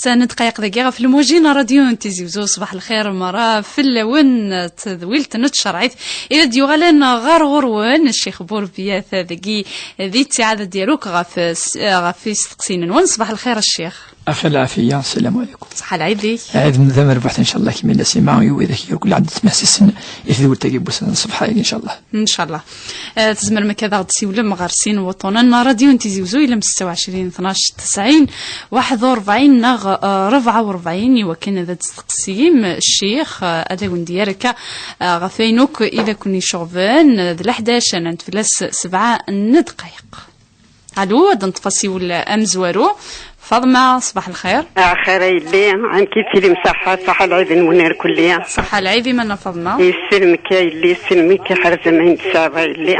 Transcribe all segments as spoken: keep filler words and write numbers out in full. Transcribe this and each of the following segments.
N ddqayeq dagi ɣef lmuji n ṛadyu n Tizi Wezzu. Ṣbaḥ lxir merra fell-awen, tedwilt n tcerɛit i d yuɣalen ɣer ɣur-wen, Ccix Burbiyat dagi di ttiɛad ad d-yaruk ɣef, ɣef isteqsiyen-nwen. Ṣbaḥ lxir a Ccix. Axir lɛafiya, sslam ɛlikum. Ṣaḥa lɛid-ik. Ɛid n tamerbuḥt, ncallah, kemmel asima i widak yakk lɛad ttmehsisen i tedwilt-agi n wussan n ṣṣbeḥ-agi, ncallah. Ncallah. Eh, tzemrem akka ad aɣ-d-siwlem ɣer sin wuṭṭunen n ṛadyu n Tizi Wezzu, ilem setta u ɛecrin, tnac, tesɛin, waḥed u ṛebɛin neɣ, eh, rebɛa u ṛebɛin, i wakken ad d-testeqsim ccix, eh, ad awen-d-yerr akka, eh, ɣef wayen akk i d aken-iceɣben, eh, d leḥdac, rnant fell-as sebɛa n ddqayeq. Alu, ad neṭṭef asiwel amezwaru. Faḍma, ṣbaḥ lxir. Axir a yelli, amek i tili msaḥa, ṣaḥa lɛid-nwen irkelli. Ṣaḥa lɛid iman a Faḍma. Yesselmek a yelli, yesselmek iḥrez aman n ssaba a yelli.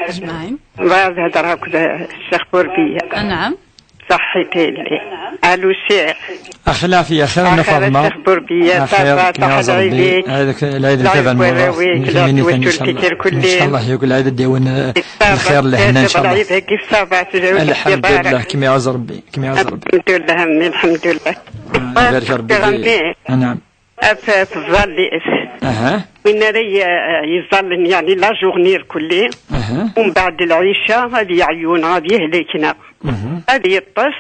Ajmaɛin. Bɣiɣ ad hedreɣ akked Ccix Burbiya. Anɛam. Ṣaḥit a yelli. Alu Ccix. Axir lɛafiya, xir a Faḍma. Ccix Burbiya, ṣaḥa lɛid-ik. Lɛid n taba n warraw-ik, lɛid n twacult-ik irkelli. Ncallah yakk lɛid ad d-yawen, eh, lxir, lehna, ncallah. Lɛid-agi ṣṣaba, tejawit. Lḥemdullah, kem iɛaz Rebbi, kem iɛaz Rebbi. Lḥemdullah, a mmi, lḥemdullah. Ah, ibarek Rebbi. Anɛam. Af, af ẓẓallit. Aha. Win ara y-, yeẓẓallen, yeɛni, la journée irkelli. Aha. Umbeɛd lɛica, ad yeɛyun, ad yehlek, neɣ ad yeṭṭes,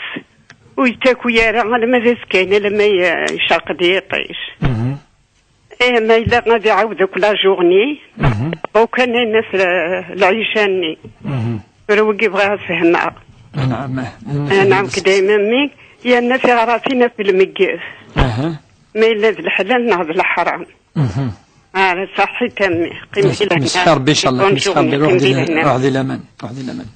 ur yettaku ara, alamma d azekka-nni, alamma ye-, yecreq-d yiṭij. Mhm. Eh, ma yella ad iɛawed akk la journée, mhm, ukan ayen af l-, lɛica-nni. Mhm. Tura wigi bɣiɣ ad fehmeɣ. Anɛam, eh, anɛam, k dayma mmi, yerna tiɣratin af lmeyyet. Aha. Ma yella d leḥlal neɣ d leḥram. Mhm. Ah, ṣaḥit a mmi. Qim di lehna. Mesḥer bi, ncallah, mesḥer bi, ruḥ di lehna, ruḥ di laman, ruḥ di laman.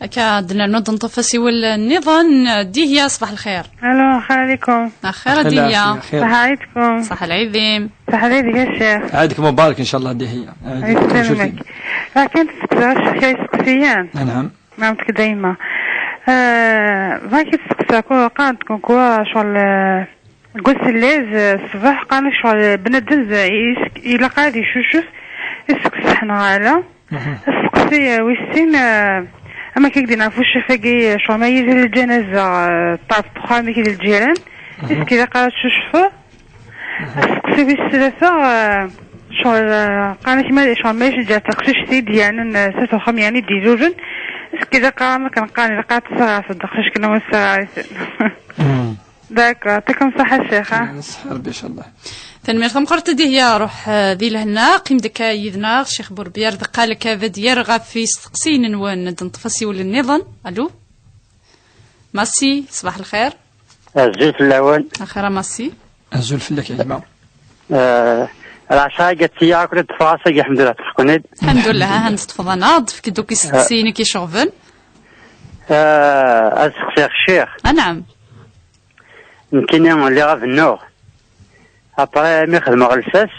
Akka ad nernu ad nṭef asiwel nniḍen. Dihya, ṣbaḥ lxir. Alo, axir ɛlikum. Axir a Dihya. Ṣaḥa ɛidkum. Ṣaḥa lɛid-im. Ṣaḥa lɛid-ik a ccix. Ɛidek mubarek, ncallah, Dihya. Ɛidek. Yesselmek. Lakin testeqsa ccix kra isteqsiyen. Anɛam. Nɛam-k dayma. Eh, bɣiɣ ad testeqsa, ku-, qqaren-d kunkuwa ccɣel, eh, deg wass n lɛid, eh, ṣṣbeḥ, qqaren-ak ccɣel, eh, bnadem, eh, is-, ilaq ad icucef, is-, ṣṣeḥ neɣ ala. Mhm. Asteqsi, eh, wis sin, eh, am akka i k-d-yenna ɣef ucaf-agi, eh, ccɣel ma yizil lǧanaza, eh, ṭṭerf n uxxam-ik d lǧiran, mhm, is-k ilaq ad tcucfeḍ. Mhm. Asteqsi wis tlata, eh, ccɣel, eh, qqaren-ak ma, ccɣel ma iceǧǧeɛ taqcict i d-yernan, eh, s at uxxam, yeɛni d-ilulen, is-k ilaq ad, am akken qqaren, ilaq ad tesseɣreḍ aqcic kan, ur tesseɣreḍ. Mhm. D'accord, yɛṭikum ṣṣeḥḥa a ccix, ha? Ṣṣeḥḥa Rebbi, ncallah. Tanemmirt tameqqrant a Dihya, ruḥ, eh, di lehna, qqim-d akka yid-neɣ, Ccix Burbiya, ar deqqal akka ad d-yerr ɣef yisteqsiyen-nwen, ad d-neṭṭef asiwel nniḍen. Alu? Massi, ṣbaḥ lxir. Azul fell-awen. Axir a Massi. Azul fell-ak a gma. Eh, lɛecṛa-agi ad tt-yaɣ akk ad d-ffɣeɣ ass-agi, lḥemdullah, ṭṭfeɣ-ken-id. Lḥemdullah, ha, ha, teṭṭfeḍ-aneɣ-d, efk-d akk isteqsiyen i k-iceɣben. Eh, ad seqsiɣ ccix. Anɛam. Nekkini lliɣ abennuɣ. Après, mi xedmeɣ lsas,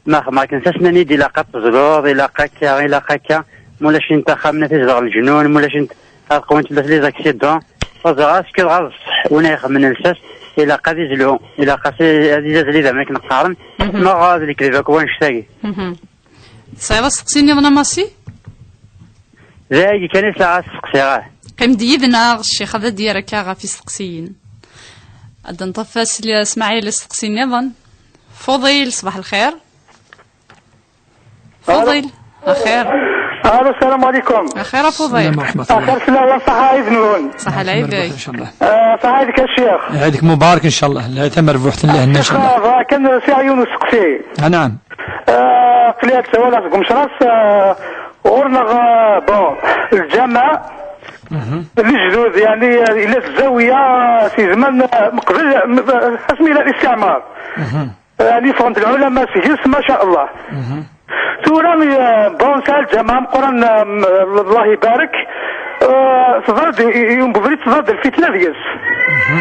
ma xedmeɣ kan lsas, nnan-iyi-d ilaq ad teẓluḍ, ilaq akka, ilaq akka, mulac-int axxam-nni tezdeɣ leǧnun, mulac-int ad qwint fell-as les accidents. Ur ẓriɣ est-ce que dɣa d ṣṣeḥ, win ay ixedmen lsas, ilaq ad izlu, ilaq ad, ad izazzel idammen akken qqaren, mhm, neɣ d lekdeb akk wannect-agi. Mhm. Tesɛiḍ asteqsi nniḍen a Massi? D ayagi kan i sɛiɣ ad steqsiɣ, ah. Qqim-d yid-neɣ, ccix ad d-yerr akka ɣef isteqsiyen. Ad d-neṭṭef Smaɛil asteqsi nniḍen. Fuḍil, ṣbaḥ lxir. Fuḍil, axir. Alo, sslam ɛlikum. Axir a Fuḍil. Sslam ورحمة الله. Axir fell-awen, ṣaḥa ɛid-nwen. Ṣaḥa lɛid-ik. Ncallah. Eh, ṣaḥa ɛid-ik a ccix. Ɛid-ik mubarak, ncallah. Lɛid tamerbuḥt n lehna, ncallah. Ccix, bɣiɣ kan sɛiɣ yiwen usteqsi. Ah, naɛam. Eh, aql-i ad ssawaleɣ seg umecras, eh, ɣur-neɣ, eh, bon, lǧameɛ, mhm, lejdud, yeɛni, eh, yella zzawiya, eh, si zman, eh, meqbel, eh, asmi yella listiɛmar. Mhm. Eh, yeɛni ffɣen-d lɛulama seg-s, ma ca Allah. Mhm. Tura, eh, bon, nesɛa lǧameɛ meqqren, eh, m-, Allah ibarek, eh, tḍal-d, i, i, i ubrid tḍal-d lfitna deg-s. Mhm.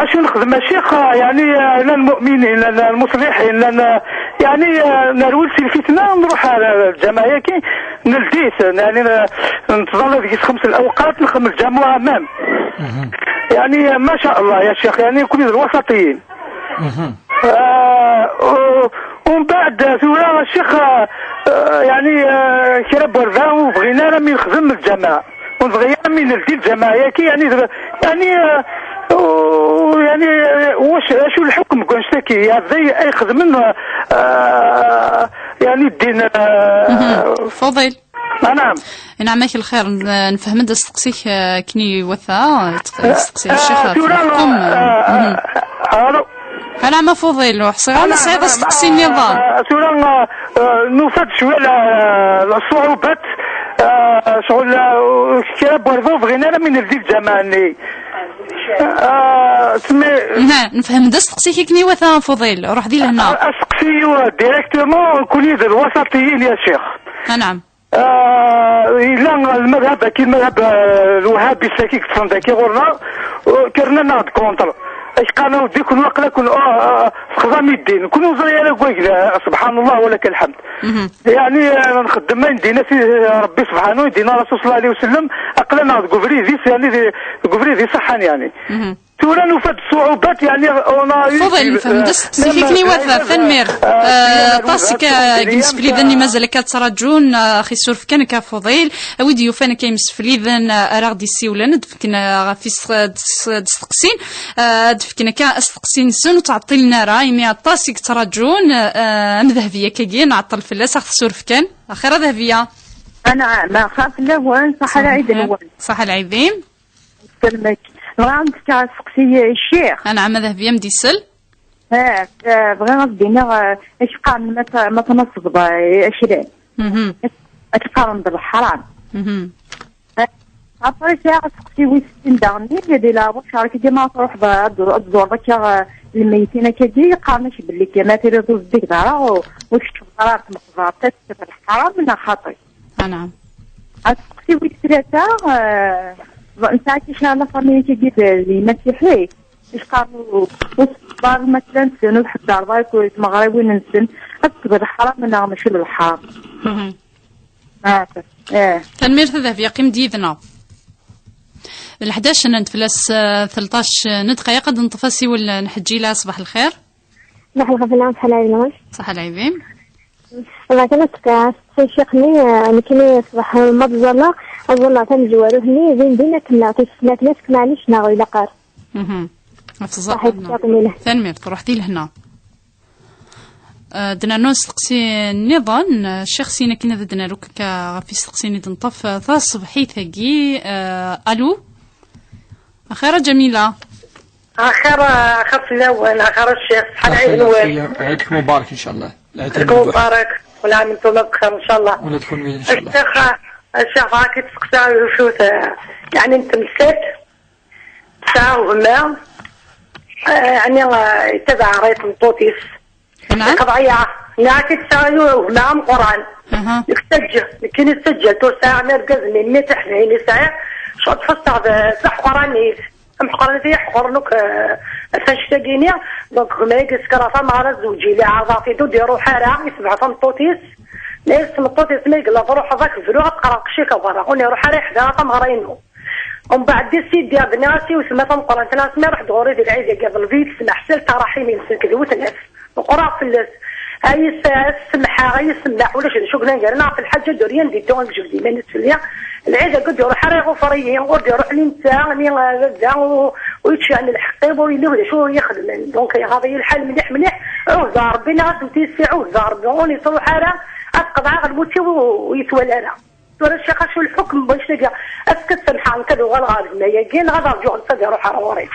Acu nexdem a ccix, eh, yeɛni, eh, llan lmu'minin, llan lmuṣliḥin, llan, eh, yeɛni, eh, nerwel si lfitna, nruḥ ar, ar lǧameɛ-agi, neldi-t, yeɛni, eh, nettẓalla deg-s xems lawqat, nxeddem lǧamuɛa même. Mhm. Yeɛni, eh, ma ca Allah, ya ccix, yeɛni, nekkni d lwasaṭiyin. Mhm. Eh, u-, umbeɛd, tura, a ccix, eh, eh, yeɛni, eh, kra n warda ur bɣin ara mi nexdem lǧameɛ. Ur nebɣi ara mi neldi lǧameɛ-agi, yeɛni, d-, yeɛni, eh, u-, yeɛni, eh, wac Ay xedmen, eh, yani ddin, eh, Fuḍil. Ah, naɛam. Naɛam, ak lxir. N-, nefhem-d asteqsi-k, eh, akken iwata, asteqsi n ccix, eh, tura, eh, eh, alo. Ala ma Fuḍil, ur ḥṣiɣ ara ma tesɛiḍ asteqsi nniḍen. Eh, tura, eh, eh, nufa-d cwiya, eh, ṣṣuɛubat, eh, ccɣel, eh, kra n warba ur bɣin ara mi neldi lǧameɛ-nni. Ah, tmi- Nah, nefhem-d asteqsi-k akken iwata a Fuḍil, ruḥ di lehna. Ah, asteqsi-iw directement, kuni d lwasaṭiyin ya ccix. Ah, naɛam. Ah, yella lmadhab, aki lmadhab, ah, lwahabi saki yeṭṭfen daki ɣur-neɣ, uh, kerna-neɣ-d contre. Ak qqaren awdi kun waqila kun, ah, ah, texdam i ddin. Kun ur ẓri ara deg wagla, subḥan Allah, wa lak lḥemd. Mhm. Yeɛni, eh, nxeddem ayen d-yenna si Rebbi subḥanu, i d-yenna Rasul sallallahu alayhi wa sallam, aql-aneɣ deg ubrid-is, yeɛni di-, deg ubrid iṣeḥḥan, yeɛni. Mhm. Tura nufa-d ṣṣuɛubat, yeɛni, on a eu Fuḍil, des, nefhem-d eh, asteqsi-k akken iwata, eh, tanemmirt. Eh, eh, aṭas i k-, eh, yemsefliden i mazal akka ttraǧun, eh, axi suref kan akka Fuḍil. A wid yufan akka yemsefliden, eh, ara ɣ-d-issiwlen, ad d-fken, eh, ɣef is-, d-s-, d-steqsin, eh, ad d-fken akka asteqsi-nsen, ur ttɛeṭṭilen ara, imi aṭas i yettraǧun, eh, am Dehbiya akkagi, nɛeṭṭel fell-as, aɣ-t-suref kan. Axir a Dehbiya. Anɛam, axir fell-awen, ṣaḥa lɛid-nwen. Ṣaḥa lɛid-im. Selmek. Bɣiɣ ad d-fkeɣ asteqsi i ccix. Anɛam, a Dehbiya, am d-isel. Eh, eh, bɣiɣ ad d-iniɣ, eh, acu qqaren ma t-, ma tnaṣbeḍ, eh, aklan. Mhm. Acu qqaren d leḥram. Mhm. Eh, après sɛiɣ asteqsi wis sin daɣen, di leɛwacer akkagi ma truḥeḍ ad d-, ad tẓureḍ akka, eh, lmeyytin akkagi, qqaren-ak belli kan ma tiriḍ ur zeddig d ara, ur, ur teččeḍ ara ar tmeqbert, ad tekkeḍ leḥram neɣ xaṭi? Ah, naɛam. Asteqsi wis tlata, eh, nesɛa kra la famille akkagi d, d imasiḥiyen. Ur qqaren, ur ttṣebbar imakla-nsen, ur ḥeddreḍ akk tmeɣriwin-nsen. Ad tekkeḍ leḥram neɣ mačči d leḥram? Mhm. Ah, eh. Tanemmirt a Dehbiya, qqim-d yid-neɣ. D leḥdac n fell-as, eh, tleṭṭac n ddqayeq, ad neṭṭef asiwel n Ḥeǧǧila. Ṣbaḥ lxir. Ṣbaḥ lxir fell-am, ṣbaḥ lɛid-nwen. Ṣaḥa lɛid-im. Bɣiɣ kan ad d-steqsiɣ ccix-nni, eh, nekkini ṣṣbeḥ ma ẓẓalleɣ, ad ẓẓalleɣ tamezwarut-nni, din din ad kemmleɣ tis snat, mask maɛlic neɣ ilaq ara? Mhm. Ɣef tẓallit. Ṣaḥit, yɛṭim ileh. Tanemmirt, ruḥ di lehna. Eh, d-nernu asteqsi nniḍen, eh, ccix, sin akken ad d-nerru akka ɣef isteqsiyen i d-neṭṭef, eh, taṣebḥit-agi. Eh, alu? Axir a Ǧamila. Axir, axir fell-awen, axir a ccix, ṣṣeḥa lɛid-nwen. Ɛid mubarak, incallah. Ɛid mubarak, wal ɛam wa ntum bxir, incallah. Wala tkun wid, incallah. A ccix, a ccix, bɣiɣ ad k-id-steqsiɣ yiwet, eh, yeɛni n temsalt, tesɛa gma, eh, yeɛni, eh, yettabaɛ ṛṛay n tmeṭṭut-is. Nɛam. Iqḍeɛ-yaɣ. Nniɣ-ak-id tesɛa gma ameqqran. Aha. Nekk ttaǧǧ-, nekkini ttaǧǧalt ur sɛiɣ n argaz-nni, mmi tiḥdayin i sɛiɣ. Cɣel tfesseɣ d, d aḥeqran-is. Ameqqran-is i iḥeqren akk, eh, ɣef annect-agi-ni. Donc, gma-agi yesker ɣer tameɣra, zewǧ-iyi, ɛerḍeɣ-t-id, ur d-iruḥ ara, yessebɛed tameṭṭut-is. Nniɣ-as tmeṭṭut-is, ma yella truḥeḍ, ad k-bruɣ, ad qqreɣ qecc-ik a berra. Ur iruḥ ara yeḥder ɣer tameɣra-inu. Umbeɛd, di sidi, nniɣ-as i wetma tameqqrant, nniɣ-as, ma iruḥ-d ɣur-i di lɛid-agi d lbid, semmeḥ s lṭaraḥim-ines, nekk d wetma-s. Meqqreɣ fell-as. Ay s-, ay semmeḥ, ay semmeḥ, ulac d acu yellan gar-aneɣ ɣef lḥaǧa, d ur yandi ddu ad yejbed iman-is fell-i. Lɛid-agi ur d-iruḥ ara iɣufar-iyi, ur d-iruḥ ni netta, ni, eh, baba, u, u yeččan lḥeqq-iw, ur yelli d acu i yi-xedmen. Donc, iɣaḍ-iyi lḥal mliḥ, mliḥ. Ɛuhdeɣ Rebbi, nniɣ-as, mti yessi, ɛuhdeɣ Rebbi, ur yesruḥ ara, ad qeḍɛeɣ lmut-iw, u, u yetwala ara. Tura ccix, acu lḥukm n wannect-agi? Est-ce que ad samḥeɣ nekk ad uɣaleɣ ɣer gma-agi, neɣ ad rǧuɣ netta ad iruḥ ar ɣur-i?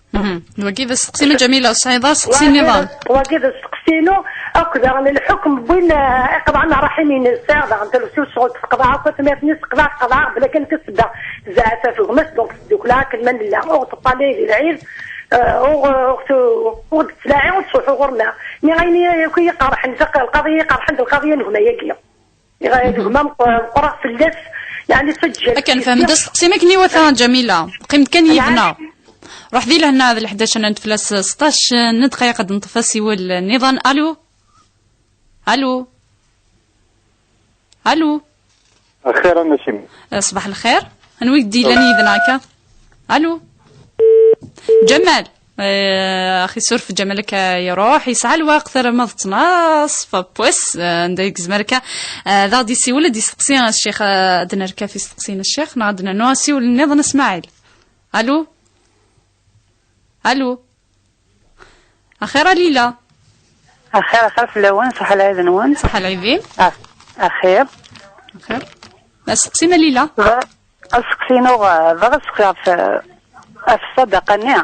Mhm. Wagi d asteqsi n Ǧamila, tesɛiḍ asteqsi nniḍen? Wagi d asteqsi-inu, akk daɣen lḥukm n win, eh, iqeḍɛen ṛṛaḥim-ines. Sɛiɣ daɣen taluft-iw ccɣel tqeḍɛeɣ akk atmaten-is, teqḍeɛ, teqḍeɛ, bla kan tessebba zeɛfa f gma-s, donc teddukel akken ma nella, ur ɣ-teṭṭalay di lɛid, eh, ur ɣ-, ur ɣ-t-, ur ɣ-d-tettlaɛi, ur tettruḥu ɣur-neɣ. Nniɣ ayen i, akk i yi-iqerḥen, d aql-, lqaḍi i yi-iqerḥen d lqaḍi n gma-agi. Iɣ-, gma meq-, meqqreɣ fell-as, yeɛni, seǧǧel. Akken fehment asteqsi-m akken iwata, Ǧamila. Qqim-d kan yid-neɣ. Ruḥ di lehna, d leḥdac n fell-as seṭṭac n ddqayeq ad neṭṭef asiwel nniḍen. Alu? Alu? Alu? Axir a Nassim. Eh, ṣbaḥ lxir. Anwa i d-yellan yid-neɣ akka? Alu? Ǧamal. Eh, axi suref Ǧamal akka iruḥ, yesɛa lweqt alamma d ttnaṣ, fapwes, eh, anda i yezmer akka, eh, ad aɣ-d-isiwel, ad d-isteqsi ccix, eh, ad nerka f isteqsiyen n ccix, neɣ ad nernu asiwel nniḍen a Smaɛil. Alu? Alu? Axir a Lila. Axir, axir fell-awen, ṣaḥa lɛid-nwen. Ṣaḥa lɛid-im. Ax-, axir. Axir. Aseqsi ma Lila? Bɣa-, aseqsi-inu, uh, bɣiɣ aseqsi ɣef, uh, ɣef ṣṣadaqa-nni.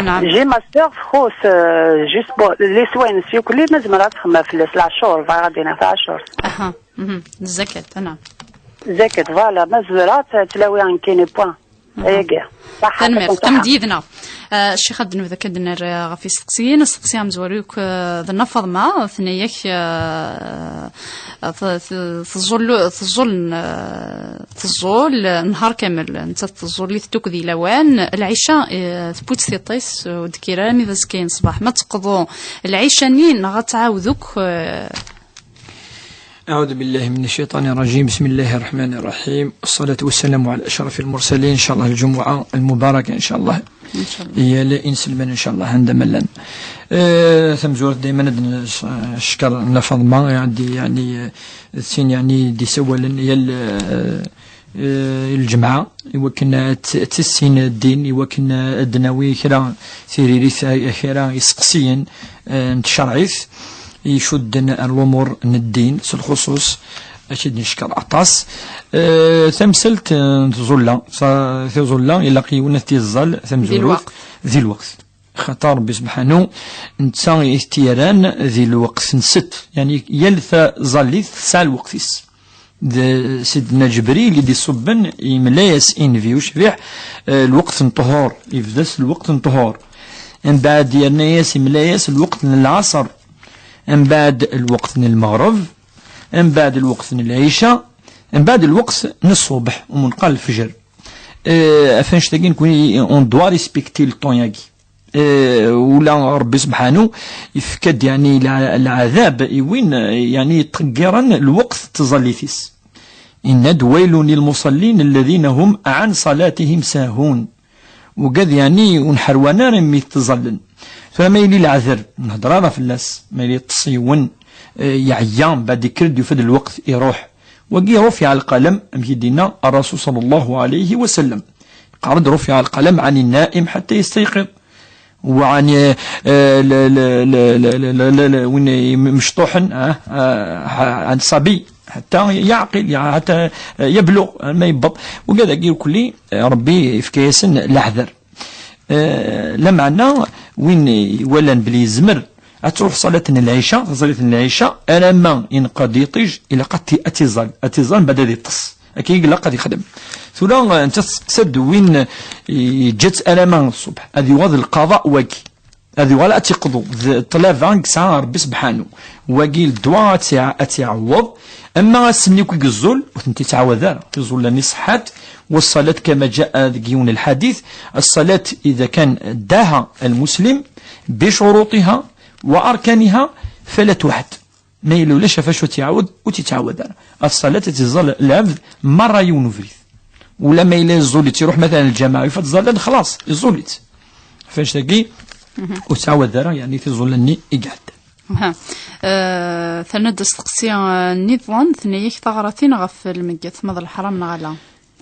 Naam. J'ai ma sœur txuṣ, uh, juste pour les soins, s yukli, ma zemreɣ ad xemmeɣ fell-as, lɛecur, bɣiɣ ad d-iniɣ taɛecurt. Aha, mhm. Zakat, naam. Zakat, voilà, ma zemreɣ ad tlawi un kini point. Ayagi. Ṣaḥa. Tanemmirt. Ṣaḥa. Qqim-d yid-neɣ. Ah, ccix, ad d-nebda akka ad d-nerr, ah, ɣef yisteqsiyen. Asteqsi amezwaru akk, ah, d Nna Faḍma, tenna-yak, ah, t-, t-, teẓẓul, teẓẓul, ah, teẓẓul, ah, nnhar kamel. Nettat teẓẓul-it akk di lawan. Lɛica, ah, tewwi-tt tiṭ-is, ur d-tekkir ara mi d azekka n ṣṣbeḥ. Ma teqḍu lɛica-nni neɣ ad tɛawed akk, ah, أعوذ بالله من الشيطان الرجيم. بسم الله الرحمن الرحيم. الصلاة والسلام على أشرف المرسلين. إن شاء الله الجمعة المباركة إن شاء الله. إن شاء الله. Yal inselmen إن شاء الله anda ma llan. Eh, tamezwarut dayman ad n-, s-, ccekr Nna Faḍma, yeɛni, yeɛni, eh, d tin yeɛni d-isawalen yal, eh, eh, lǧemɛa, i wakken ad t-, ad tissin ddin, i wakken ad d-nawi kra tiririt, eh, kra iseqsiyen, eh, n tcerɛit icudden ar lumuṛ n ddin, s lxuṣuṣ, ad k-id-neckeṛ aṭas. Eh, tamsalt, eh, n tẓulla, sa-, tiẓulla, ilaq yiwen ad t-iẓẓal tamezwarut di lweqt. Di lweqt. Xaṭer Ṛebbi sebḥanu, netta i t-yerran di lweqt n ssett. Yeɛni, yal taẓallit tesɛa lweqt-is. D Sidna Ǧebril i d-iṣubben, yemla-yas i Nnbi ucbiḥ, eh, lweqt n ṭṭhur, yebda s lweqt n ṭṭhur. Mbeɛd yerna-yas, yemla-yas lweqt n lɛaṣer. Mbeɛd lweqt n lmeɣreb. Mbeɛd lweqt n lɛica. Mbeɛd lweqt n ṣṣubeḥ, umunqal lefjer. Eh, ɣef annect-agi nekni, on doit respecter le temps-agi. Eh, ula Ṛebbi sebḥanu yefka-d, yeɛni, lɛ-, lɛadab i win, eh, yeɛni, yettqeggiren lweqt n tẓallit-is. Yenna-d: "ويل للمصلين الذين هم عن صلاتهم ساهون." Ugad, yeɛni, ur nḥerwan ara imi ttẓallen. Tura ma yili leɛder, ur nhedder ara fell-as. Ma yili yeṭṭes yiwen, eh, yeɛya, mbeɛd yekker-d, yufa-d lweqt, iruḥ. Wagi رفع القلم, amek i d-yenna Ṛṛasul صلى الله عليه وسلم. Yeqqar-d: "رفع القلم عن النائم حتى يستيقظ." وعن, eh, l-, l-, win mecṭuḥen, ah, ah, عن الصبي حتى يعقل, حتى يبلغ, ma yewweḍ. Ugad-agi ukli, eh, Ṛebbi yefka-yasen leɛder. Eh, lameɛna win iwalan belli yezmer ad tṛuḥ ṣalat n lɛica, taẓallit n lɛica, alamma yenqer-d yiṭij, ilaq ad t-, ad t-iẓẓal, ad t-iẓẓal mbeɛd ad iṭṭes. Akken i ilaq ad ixdem. Tura, eh, netta testeqsa-d win, eh, yeǧǧa-tt alamma ṣṣbeḥ, ad yuɣal d lqaḍa wagi. Ad yuɣal ad t-iqḍu d ṭṭlaba i yesɛa Ṛebbi sebḥanu. Wagi ddwa ad tt-iɛ-, ad tt-iɛewweḍ. Ama ass-nni akk i yeẓẓul, ur tent-ittɛawad ara. Tiẓulla-nni ṣeḥḥant, والصلاة كما جاء deg yiwen lḥadit: الصلاة إذا كان أداها المسلم بشروطها وأركانها فلا تعد. Ma yella ulac ɣef acu tt-iɛawed, ur tt-ittɛawad ara. Ṣṣalat ad tt-iẓẓal lɛebd merra yiwen ubrid. Ula ma yella yeẓẓul-itt, iruḥ matalan lǧameɛ, yufa-d ẓẓallen, xlaṣ, yeẓẓul-itt. Ɣef annect-agi, ur ttɛawad ara, yeɛni, tiẓulla-nni i iɛeddan. Aha. Eh, terna-d asteqsi, eh, nniḍen, tenna-yak taɣratin ɣef lmeyyet, ma d leḥram neɣ ala?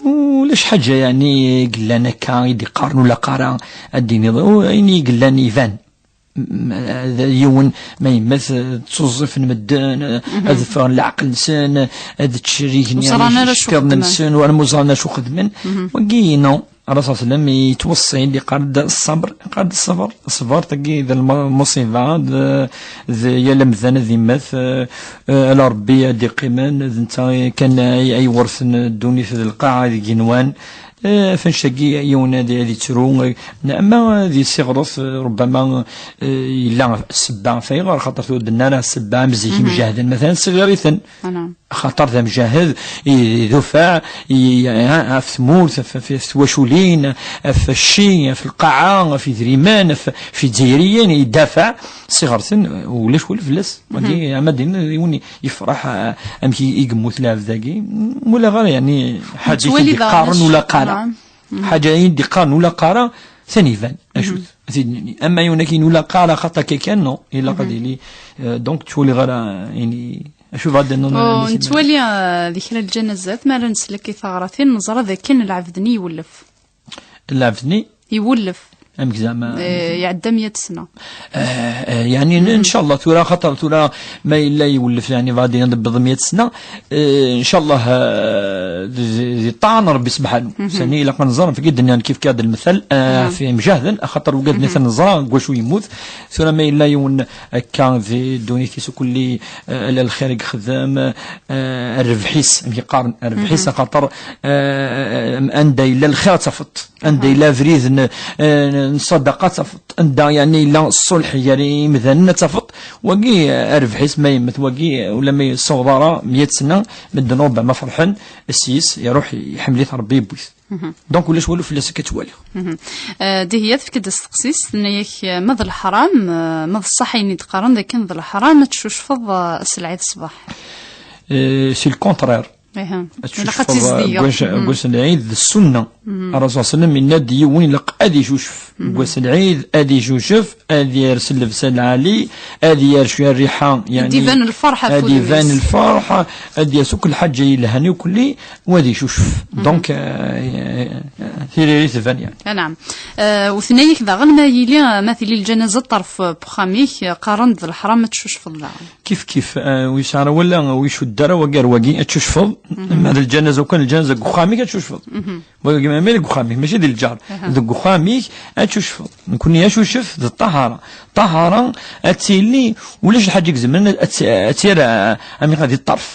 Ulac ḥaǧa, yeɛni, i yellan akka, i d-iqqaren ur ilaq ara ad d-tiniḍ, u-, ayen i yellan iban. M-, d yiwen ma yemmet, eh, ttuẓẓifen medden, eh, ad ffɣen leɛqel-nsen, eh, ad ttcerrigen, ur ẓran ara acu xeddmen. Iceṭṭiḍen-nsen, ur, ur ẓran acu xeddmen. Wagi, inu, Ṛṛasul صلى الله عليه وسلم yettweṣṣi-d, yeqqar-d: "Ṣṣber", yeqqar-d: "Ṣṣber." Ṣṣber-agi d lma-, lmuṣiba, d, d yal amdan ad yemmet, eh, eh, ala Ṛebbi ad d-iqqimen, d netta kan ay, ay iwerten ddunit d lqaɛa deg yenwan. Eh, ɣef annect-agi, yiwen ad, ad yettru, eh, ama ad yessiɣret, eh, rubbama, eh, yella ssebba ɣef ayɣer, xaṭer ur d-nenni ara ssebba am zik imjahden, matalan, ssiɣir-iten. Axaṭer d amjahed, i, idufaɛ, i, i, ɣef tmurt, ɣef, ɣef, ɣef twaculin, ɣef cci, ɣef lqaɛa, ɣef idrimen, ɣef, ɣef izzayriyen, idafaɛ, ssiɣer-ten, ulac wul fell-as. Wagi, ama d-in, yiwen yefreḥ, ah, amek i, i yemmut lɛebd-agi. Wala ɣer, yeɛni, ḥaǧa i d-iqqaren ula qqara. Ḥaǧa i d-iqqaren ula qqara, tani iban, acu-t, ad t-id-nini. Ama yiwen akin ula qqara, xaṭa akka kan, non, ilaq ad yili, euh, donc, ttwaliɣ ara, ini, acu bɣa d-nniḍen. Oh, nettwali, euh, di kra lǧanazat, mi ara neslek i taɣratin, neẓra d akken lɛebd-nni iwellef. Lɛebd-nni? Iwellef. Amek zeɛma? Eh, iɛedda meyya sna. Eh, eh, yeɛni, ncallah, tura, xaṭer tura ma yella iwellef, yeɛni, bɣa ad d-iniḍ meyya sna, eh, ncallah, eh, di, di, di ṭṭaɛa n Ṛebbi subḥanu. Sani ilaq ad nẓer, ɣef i d-nniɣ kif kan d lmethal, eh, ɣef imjahden, axaṭer wigad nniḍen neẓra deg wacu yemmut. Tura ma yella yiwen akka di ddunit-is ukulli, eh, ala lxir i yexdem, eh, rrbeḥ-is, amek i qqaren, rrbeḥ-is, axaṭer, eh, anda yella lxir ad tafeḍ. Anda yella abrid n, eh, n ṣṣadaqa ad tafeḍ, anda, yeɛni, yella ṣṣulḥ gar yimdanen ad tafeḍ, wagi, eh, rrbeḥ-is ma yemmet, wagi, eh, ula ma yessaweḍ ara meyya sna, medden rubbama ferḥen s-yes, iruḥ iḥemmel-it Rebbi yewwi-t. Donc ulac walu fell-as akka ttwaliɣ. Eh, Dihiya tefka-d asteqsi-s, tenna-yak, eh, ma d leḥram, eh, ma d ṣṣeḥ ayen i d-qqaren d akken d leḥram ad tcucfeḍ, eh, ass n lɛid ṣṣbeḥ. Eh, c'est le contraire. Aha. Ad tcucfeḍ deg wass, deg wass n lɛid d ssunna. Ṛṛasul ṣalla Llahu ɛalayhi wa sallam yenna-d yiwen ilaq ad icucef. Deg wass n lɛid ad icucef, ad yers llebsa lɛali, ad yerr cwiya rriḥa, yeɛni, ad iban lferḥ ɣef ad iban lferḥ, ad yers akk lḥaǧa yelhan ukulli, u ad icucef. Donc, eh, tiririt tban, yeɛni. Anɛam. Eh, u tenna-yak daɣen ma yili, ma tili lǧanaza ṭṭerf n uxxam-ik, qqaren-d d leḥram ad tcucfeḍ daɣen. Kif kif, eh, ur yesɛi ara wala, ur icudd ara wagi ar wagi, ad tcucfeḍ. Ma d lǧanaza, ukan lǧanaza deg uxxam-ik, ad tcucfeḍ. Wagi ma deg uxxam-ik, mačči di lǧar. Deg uxxam-ik, ad tcucfeḍ. Nekni acucef d ṭṭahara. Ṭṭahara ad tili, ulac lḥaǧa i izemren ad tt-, ad tt-yerr, eh, amek di ṭṭerf.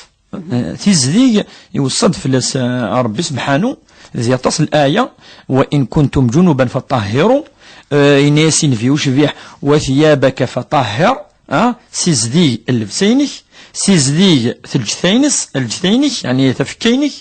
Eh, tizdeg, iweṣṣa-d fell-as, eh, Ṛebbi sebḥanu, di aṭas n laya, وإن كنتم جنبا فطهروا, eh, yenna-yas i Nnbi ucbiḥ, وثيابك فطهر, ah, sizdeg llebsa-inek, sizdeg teǧǧta-ines, lǧetta-inek, yeɛni tafekka-inek.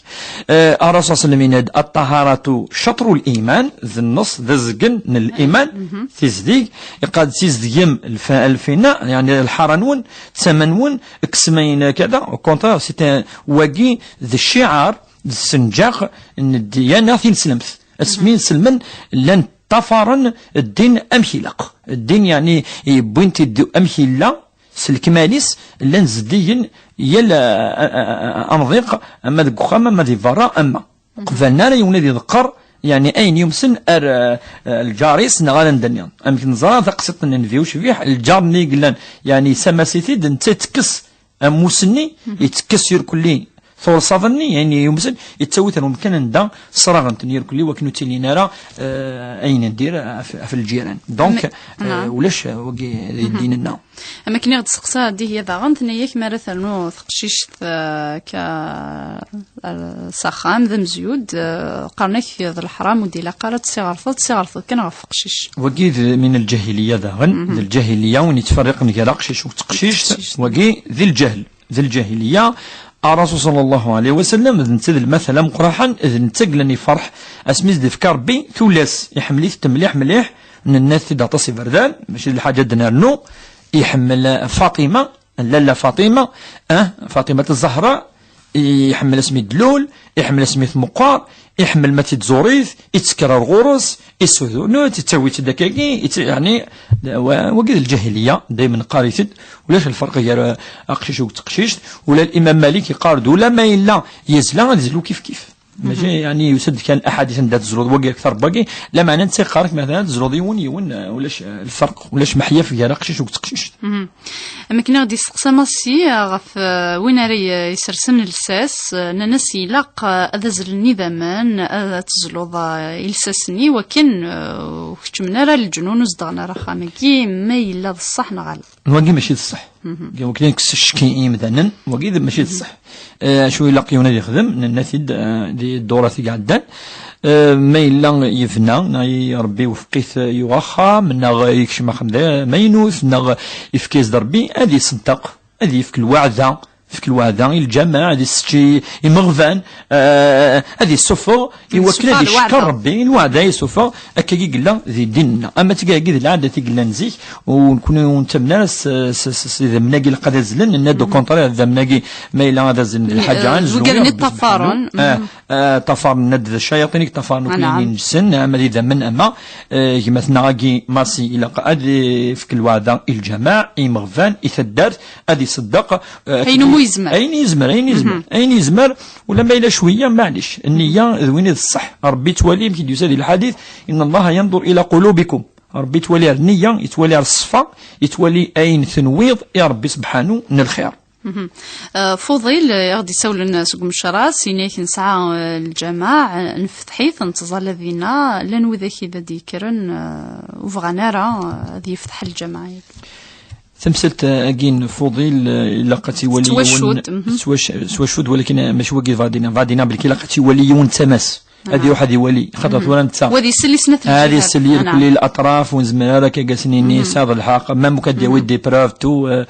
Eh, Ṛṛasul ṣalla Llahu ɛalayhi wa sallam yenna-d, الطهارة شطر الإيمان, d nneṣ, d azgen n liman, tizdeg, iqqar-d sizdgem lf-, lfina, yeɛni lḥara-nwen, d tama-nwen, kkes ma yella kada, au contraire, c'est un, wagi d cciɛar, d ssenǧaq n ddiyana tineslemt. Asmi iselmen llan ṭṭafaren ddin amek ilaq. Ddin, yeɛni, yewwin-t-id amek yella, s lekmal-is, llan zeddigen yal, a, a, a, a, amḍiq, ama deg uxxam, ama di berra, ama. Qbalen ara yiwen ad iḍeqqer, yeɛni, ayen yumsen ar, a, a, lǧar-is neɣ ar anda nniḍen. Amek neẓra taqsiṭ n Nnbi ucbiḥ, lǧar-nni i yellan, yeɛni, yessamas-it-id, netta ittekkes ammus-nni, ittekkes irkelli turṣaḍ-nni, ayen yumsen, yettawi-ten umkan anda sraɣen-ten irkelli, wakken ur ttilin ara, eh, ayen n dir ɣef, ɣef lǧiran. Donc, eh, ulac, eh, wagi di ddin-nneɣ. Am akken i ɣ-d-testeqsa Dihiya daɣen, tenna-yak mi ara ternu teqcict, eh, akka, eh, s axxam, d amezyud, eh, qqaren-ak d leḥram, ur d-ilaq ara ad tessiɣerteḍ, tessiɣerteḍ kan ɣef uqcic. Wagi d min lǧahiliya daɣen, d lǧahiliya win yettferriqen gar aqcic u teqcict, wagi d lǧahl. D lǧahiliya. Ṛṛasul ṣalla Llahu ɛalayhi wa sallam, d netta d lmatal ameqqraḥen, d netta i yellan iferḥ asmi i s-d-ifka Ṛebbi tullas, iḥemmel-itent mliḥ mliḥ, nenna-t-id aṭas iberdan, mačči d lḥaǧa ad d-nernu, iḥemmel Faṭima, lalla Faṭima, ah, Faṭima Zzahra, iḥemmel asmi d-tlul, iḥemmel asmi tmeqqer, iḥemmel ma tt-id-tẓur-it, ittekker ar ɣur-s, issudun-itt, ittawi-tt-id akkagi, itt-, yeɛni, wa-, wagi d lǧahiliya, daymen qqar-it-id, ulac lferq gar, eh, aqcic u teqcict, ula Imam Malik iqqar-d, ula ma yella yezla, ad izlu kif kif. Mačči, yeɛni, yusa-d kan aḥadit anda tezluḍ wagi akter n wagi, lameɛna netta iqqar-ak, matalan, ad tezluḍ yiwen, yiwen, eh, ulac, eh, lferq, ulac meḥyaf gar aqcic u teqcict. Am akken i ɣ-d-yesteqsa Massi, eh, ɣef, eh, win ara y-, isersen lsas, eh, nnan-as ilaq, eh, ad azlen idammen, eh, ad tezluḍ, eh, i lsas-nni, wakken, eh, ur keččmen ara leǧnun, ur zedɣen ara axxam-agi, ma yella d ṣṣeḥ neɣ ala. Wagi mačči d ṣṣeḥ. Wagi ad yekkes ccek i yimdanen, wagi d, mačči d ṣṣeḥ. Eh, acu ilaq yiwen ad yexdem, nenna-t-id, eh, di ddurat i iɛeddan. Eh, ma yella yebna, neɣ i Ṛebbi iwefeq-it, eh, yuɣ axxam, neɣ yekcem axxam d amaynut, neɣ yefka-yas-d Ṛebbi, ad iṣeddeq, ad yefk lweɛda, yefk lweɛda i lǧameɛ, ad issečč i imeɣban, eh, ad issufeɣ, i wakken ad icekkeṛ Ṛebbi, lweɛda yessufeɣ, akka i yella di ddin-nneɣ. Ama d tigi-agi d lɛadat i yellan zik, u nekni ur nettamen ara s, s, s, s idammen-agi ilaq ad azlen, nenna-d au contraire, idammen-agi ma yella ad azlen d lḥaǧa, eh, ad zlun i Ṛebbi subḥanahu. Eh, eh, ṭṭafaren-d d ccayaṭin i yeṭṭafaren akk ayen ineǧsen, ama d idammen, ama, eh, gma-tneɣ-agi Massi ilaq ad ifk lweɛda i lǧameɛ, i imeɣban, i taddart, ad iṣeddeq, eh, ayen umi yezmer. Ayen yezmer, ayen yezmer, ayen yezmer, ula ma yella cwiya, maɛlic. Nniya d win i d ṣṣeḥ. Ṛebbi yettwali, amek i d-yusa di lḥadit, إن الله ينظر إلى قلوبكم. Rebbi yettwali ar nniya, yettwali ar ṣṣfa, yettwali ayen tenwiḍ i Rebbi sebḥanu n lxir. Mhm. Eh, Fuḍil, eh, i ɣ-d-isawlen seg umecras, yenna-yak nesɛa, eh, lǧameɛ, eh, nefteḥ-it, nettẓalla dinna, llan widak i d ad d-yekkren, eh, ur bɣan ara, eh, ad yefteḥ lǧameɛ-agi. Tamsalt-agi n Fuḍil, eh, ilaq ad tt-iwali yiwen. Tettwacud, mhm. Tettwac-, tettwacud, walakin, eh, mačči wagi bɣiɣ ad d-iniɣ. Bɣiɣ ad d-iniɣ belki ilaq ad tt-iwali yiwen d tama-s. Ad iruḥ ad iwali, xaṭer tura netta ad yesel i lkul laṭraf, ur nezmir ara akka ad s-nini tesɛiḍ lḥeqq, même kan ad d-yawi des preuves, tout, euh,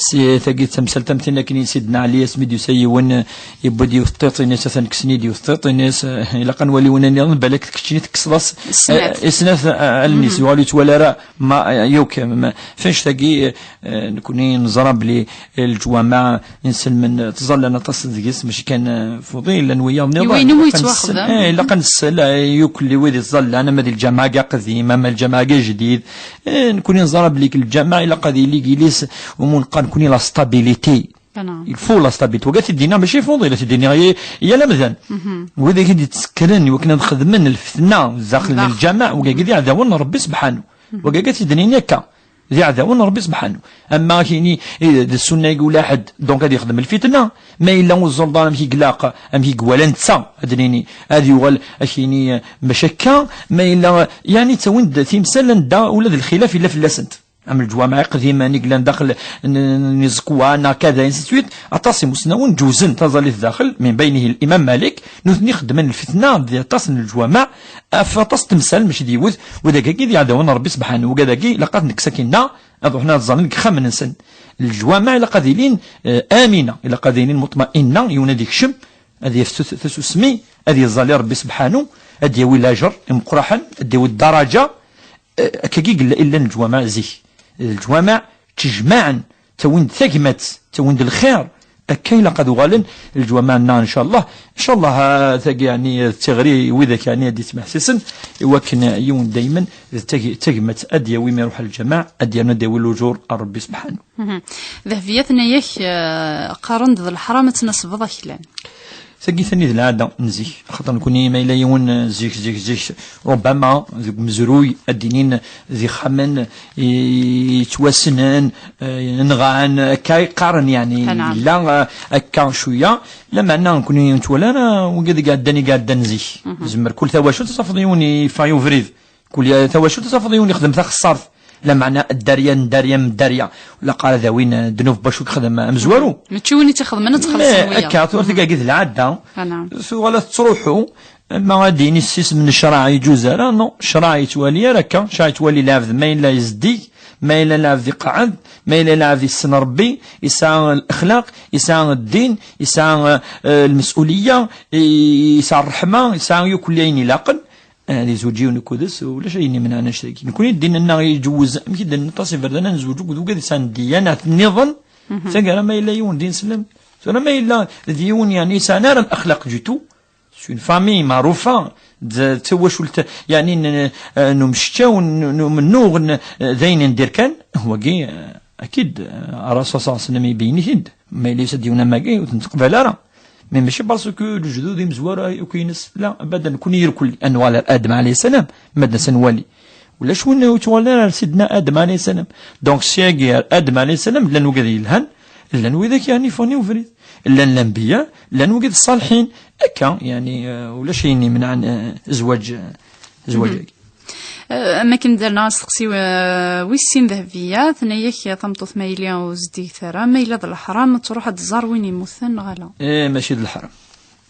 si tagi d tamsalt am tin akken i Sidna Ɛli, asmi d-yusa yiwen, euh, yewwi-d yiwet tiṭ-ines, atan kksen-id yiwet tiṭ-ines, euh, ilaq ad nwali win nniḍen, balak d keččini tekkseḍ-as, euh, i snat, euh, allen-is, yuɣal ur yettwali ara, ma, euh, yakk, ma, f annect-agi, euh, Eh, nekni neẓra belli leǧwameɛ inselmen, eh, ttẓallan aṭas deg-s, mačči kan, eh, Fuḍil, llan wiyaḍ nniḍen. Ilaq ad nessel, eh, ilaq ad nessel, eh, yakk wid ittẓallan, ama di lǧameɛ aqdim, ama lǧameɛ ajdid. Eh, nekni neẓra belli leǧameɛ ilaq ad yili deg-s, umi neqqar nekni la stabilité. Il faut la stabilité. Wagi ad t-id-iniɣ mačči Fuḍil, ad t-id-iniɣ i, i yal amdan. Wid i d-yettekkren i wakken ad xedmen lfetna daxel n lǧameɛ, wagi d iɛdawen n Rebbi sebḥanu. Wagi ad t-id-nini akka. D iɛdawen n Rebbi sebḥanu. Ama ad k-yini, eh, d ssunna i yuli ḥedd, donc ad yexdem lfitna. Ma yella ur tẓalleḍ ara amek i ilaq, amek i iwala netta, ad d-nini, ad yuɣal ad k-yini, eh, mačči akka. Ma yella, yani, ttawin-d timsal anda ula d lxilaf yella fell-asent. Am leǧwameɛ iqdimen i yellan daxel n, n, n iẓekwan, neɣ kada, ainsi de suite. Aṭas imusnawen ǧewzen taẓallit daxel, min baynihi Imam Malik, nutni xeddmen lfitna di aṭas n leǧwameɛ, ɣef aṭas n temsal, mačči d yiwet, wadagi d iɛdawen n Rebbi sebḥanu, wadagi ilaq ad nekkes akinna, ad ruḥen ad ẓallen deg yixxamen-nsen. Leǧwameɛ ilaq ad ilin, eh, amina, ilaq ad ilin muṭmainna, yiwen ad ikcem, ad yaf tut-, tasusmi, ad yeẓẓali Rebbi sebḥanu, ad d-yawi lajer imeqqraḥen, ad d-yawi ddaraja, eh, akkagi i yella, i llan leǧwameɛ zik. Leǧwameɛ ttejmaɛen, ttawin-d tagmat, ttawin-d lxir, akka ilaq ad uɣalen leǧwameɛ-nneɣ, ncallah. Ncallah, ah, tagi, yeɛni, d tiɣri i widak, yeɛni, ad d-ittmeḥsisen, i wakken yiwen daymen d tag-, d tagmat ad d-yawi mi iruḥ ɣer lǧameɛ, ad d-yernu ad d-yawi lujur ar Rebbi sebḥanu. Mhm. Dehbiya tenna-yak, eh, qqaren-d d leḥram ad tnasbeḍ aklan. Tagi tani d lɛada n zik, axaṭer nekni ma yella yiwen, eh, zik, zik, zik, rubbama deg umezruy ad d-inin d ixxamen i-, yettwassnen, eh, nɣan, akka i qqaren, yeɛni, yella, eh, akka cwiya, lameɛna nekni ur nettwali ara wigi i iɛeddan, i iɛeddan zik. Zemmer kul tawacult ad tafeḍ yiwen yeffeɣ i ubrid. Kul ya-, tawacult ad tafeḍ yiwen yexdem taxessart. Lameɛna dderya n dderya n dderya. Ur ilaq ara ad awin, eh, ddnub bac ur yexdem amezwaru. Mačči win i tt-ixedmen ad txellṣen wiyaḍ. Akka, tura tagi d lɛadda. Tuɣal ad tettruḥu. Ma ad d-yini s isem n ccṛeɛ yeǧuz ara, non, ccṛeɛ yettwali ara akka. Ccṛeɛ yettwali lɛebd ma yella yezdig, ma yella lɛebd iqeɛɛed, ma yella lɛebd yessen Rebbi, yesɛa lexlaq, yesɛa ddin, yesɛa, eh, lmes'uliya, i-, yesɛa ṛṛeḥma, yesɛa yakk ayen ilaqen. Eh, ad izweǧ yiwen akked-s, ulac ayen imenɛen annect-agi. Nekni ddin-nneɣ iǧewwez, amek i d-nenna aṭas iberdan ad nezweǧ akked wigad yesɛan ddiyanat nniḍen, taggara ma yella yiwen d ineslem. Tura ma yella d yiwen, yeɛni, yesɛan ara lexlaq du tout, c'est une famille maɛrufa, d, d tawacult, yeɛni, n, eh, n umecčaw, n, n umennuɣ, n, eh, d ayen n dir kan, wagi, eh, akid, eh, Ṛṛasul ṣalla Llahu ɛalayhi wa sallam ibeyyen-it-id. Ma yella yusa-d yiwen am wagi, ur t-nettqbal ara. Mais mačči parce que lejdud imezwura akk-ines, la, abadan, nekni irkelli, ad nuɣal ar Adem ɛalayhi ssalam, ma d-nas ad nwali. Ulac win ur yettwali ara ar Sidna Adem ɛalayhi ssalam. Donc, sya-agi ar Adem ɛalayhi ssalam, llan wigad yelhan, llan widak, yeɛni, ffɣen i ubrid. Llan lanbiya, llan wigad ṣṣaliḥin. Akka, yeɛni, eh, ulac ayen imenɛen, eh, zzwaǧ, eh, zzwaǧ-agi. Eh, am akken d-rniɣ asteqsi, eh, wis sin, Dehbiya, tenna-yak tameṭṭut ma yili ur zeddiget ara, ma yella d leḥram, ad truḥ ad tẓer win yemmuten neɣ ala? Eh, mačči d leḥram.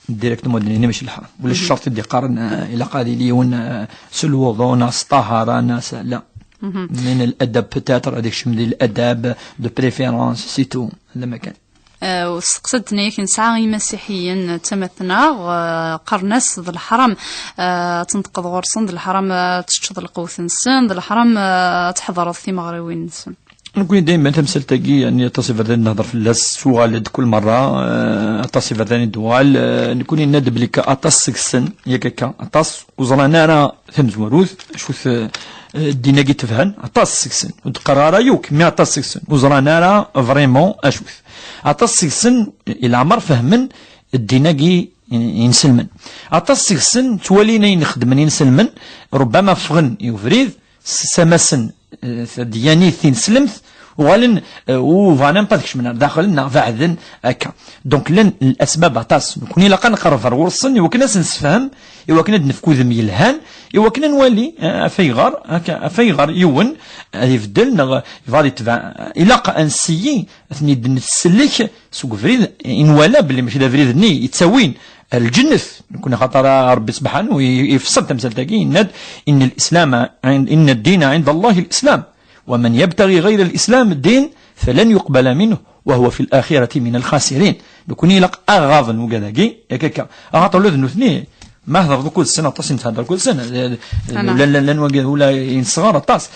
Directement ad d-nini mačči d leḥram. Ulac ccerṭ i d-iqqaren, eh, ilaq ad yili yiwen, eh, s lwuḍu, neɣ s ṭṭahara, neɣ s, la. Min ladab peut-être, ad ikcem di ladab, de préférence, c'est tout. D amakan. Eh, u testeqsa-d tenna-yak nesɛa imasiḥiyen d tamat-nneɣ, eh, qqaren-as d leḥram, eh, ad tenṭqeḍ ɣur-sen, d leḥram, eh, ad teččeḍ lqewt-nsen, d leḥram, eh, ad tḥeḍreḍ timeɣriwin-nsen. Nekni daymen tamsalt-agi, yeɛni, aṭas iberdan nehder fell-as, tuɣal-d kul merra, eh, aṭas iberdan i d-tuɣal, eh, nekni nenna-d belli aṭas seg-sen, yak akka, aṭas ur ẓran ara tamezwarut, acu-t, eh, ddin-agi tebhan, aṭas seg-sen, ur d-qqareɣ ara yakk, mi aṭas seg-sen, ur ẓran ara vraiment acu-t. Aṭas seg-sen, i leɛmer fehmen ddin-agi inselmen. Aṭas seg-sen ttwalin ayen xeddmen inselmen, rubbama ffɣen i ubrid, s-, ssamasen, eh, tadyanit tineslemt, uɣalen, eh, ur bɣan ara ad kecmen ar daxel neɣ beɛden akka. Donc, llan lasbab aṭas. Nekni ilaq ad nqerreb ar ɣur-sen i wakken ad sen-nessefhem, i wakken ad d-nefk udem yelhan, i wakken ad nwali, eh, af ayɣer, akka, af ayɣer yiwen ad ibeddel neɣ yebɣa ad yetbeɛ. Ilaq ad nesseyyi ad ten-id-ntsellek seg ubrid i nwala belli mačči d abrid-nni yettawin ar lǧennet. Nekni axaṭer Ṛebbi subḥanahu i-, ifṣel tamsalt-agi, yenna-d: إن الإسلام عند، إن الدين عند الله الإسلام، ومن يبتغي غير الإسلام دين فلن يقبل منه وهو في الآخرة من الخاسرين. Nekni ilaq ad ɣaḍen wigad-agi, yak akka. Axaṭer ula d nutni, ma hedreḍ akked-sen, aṭas i netthedder akked-sen, eh, eh, Ana. Ula, ula, ula, ula inesɣar aṭas.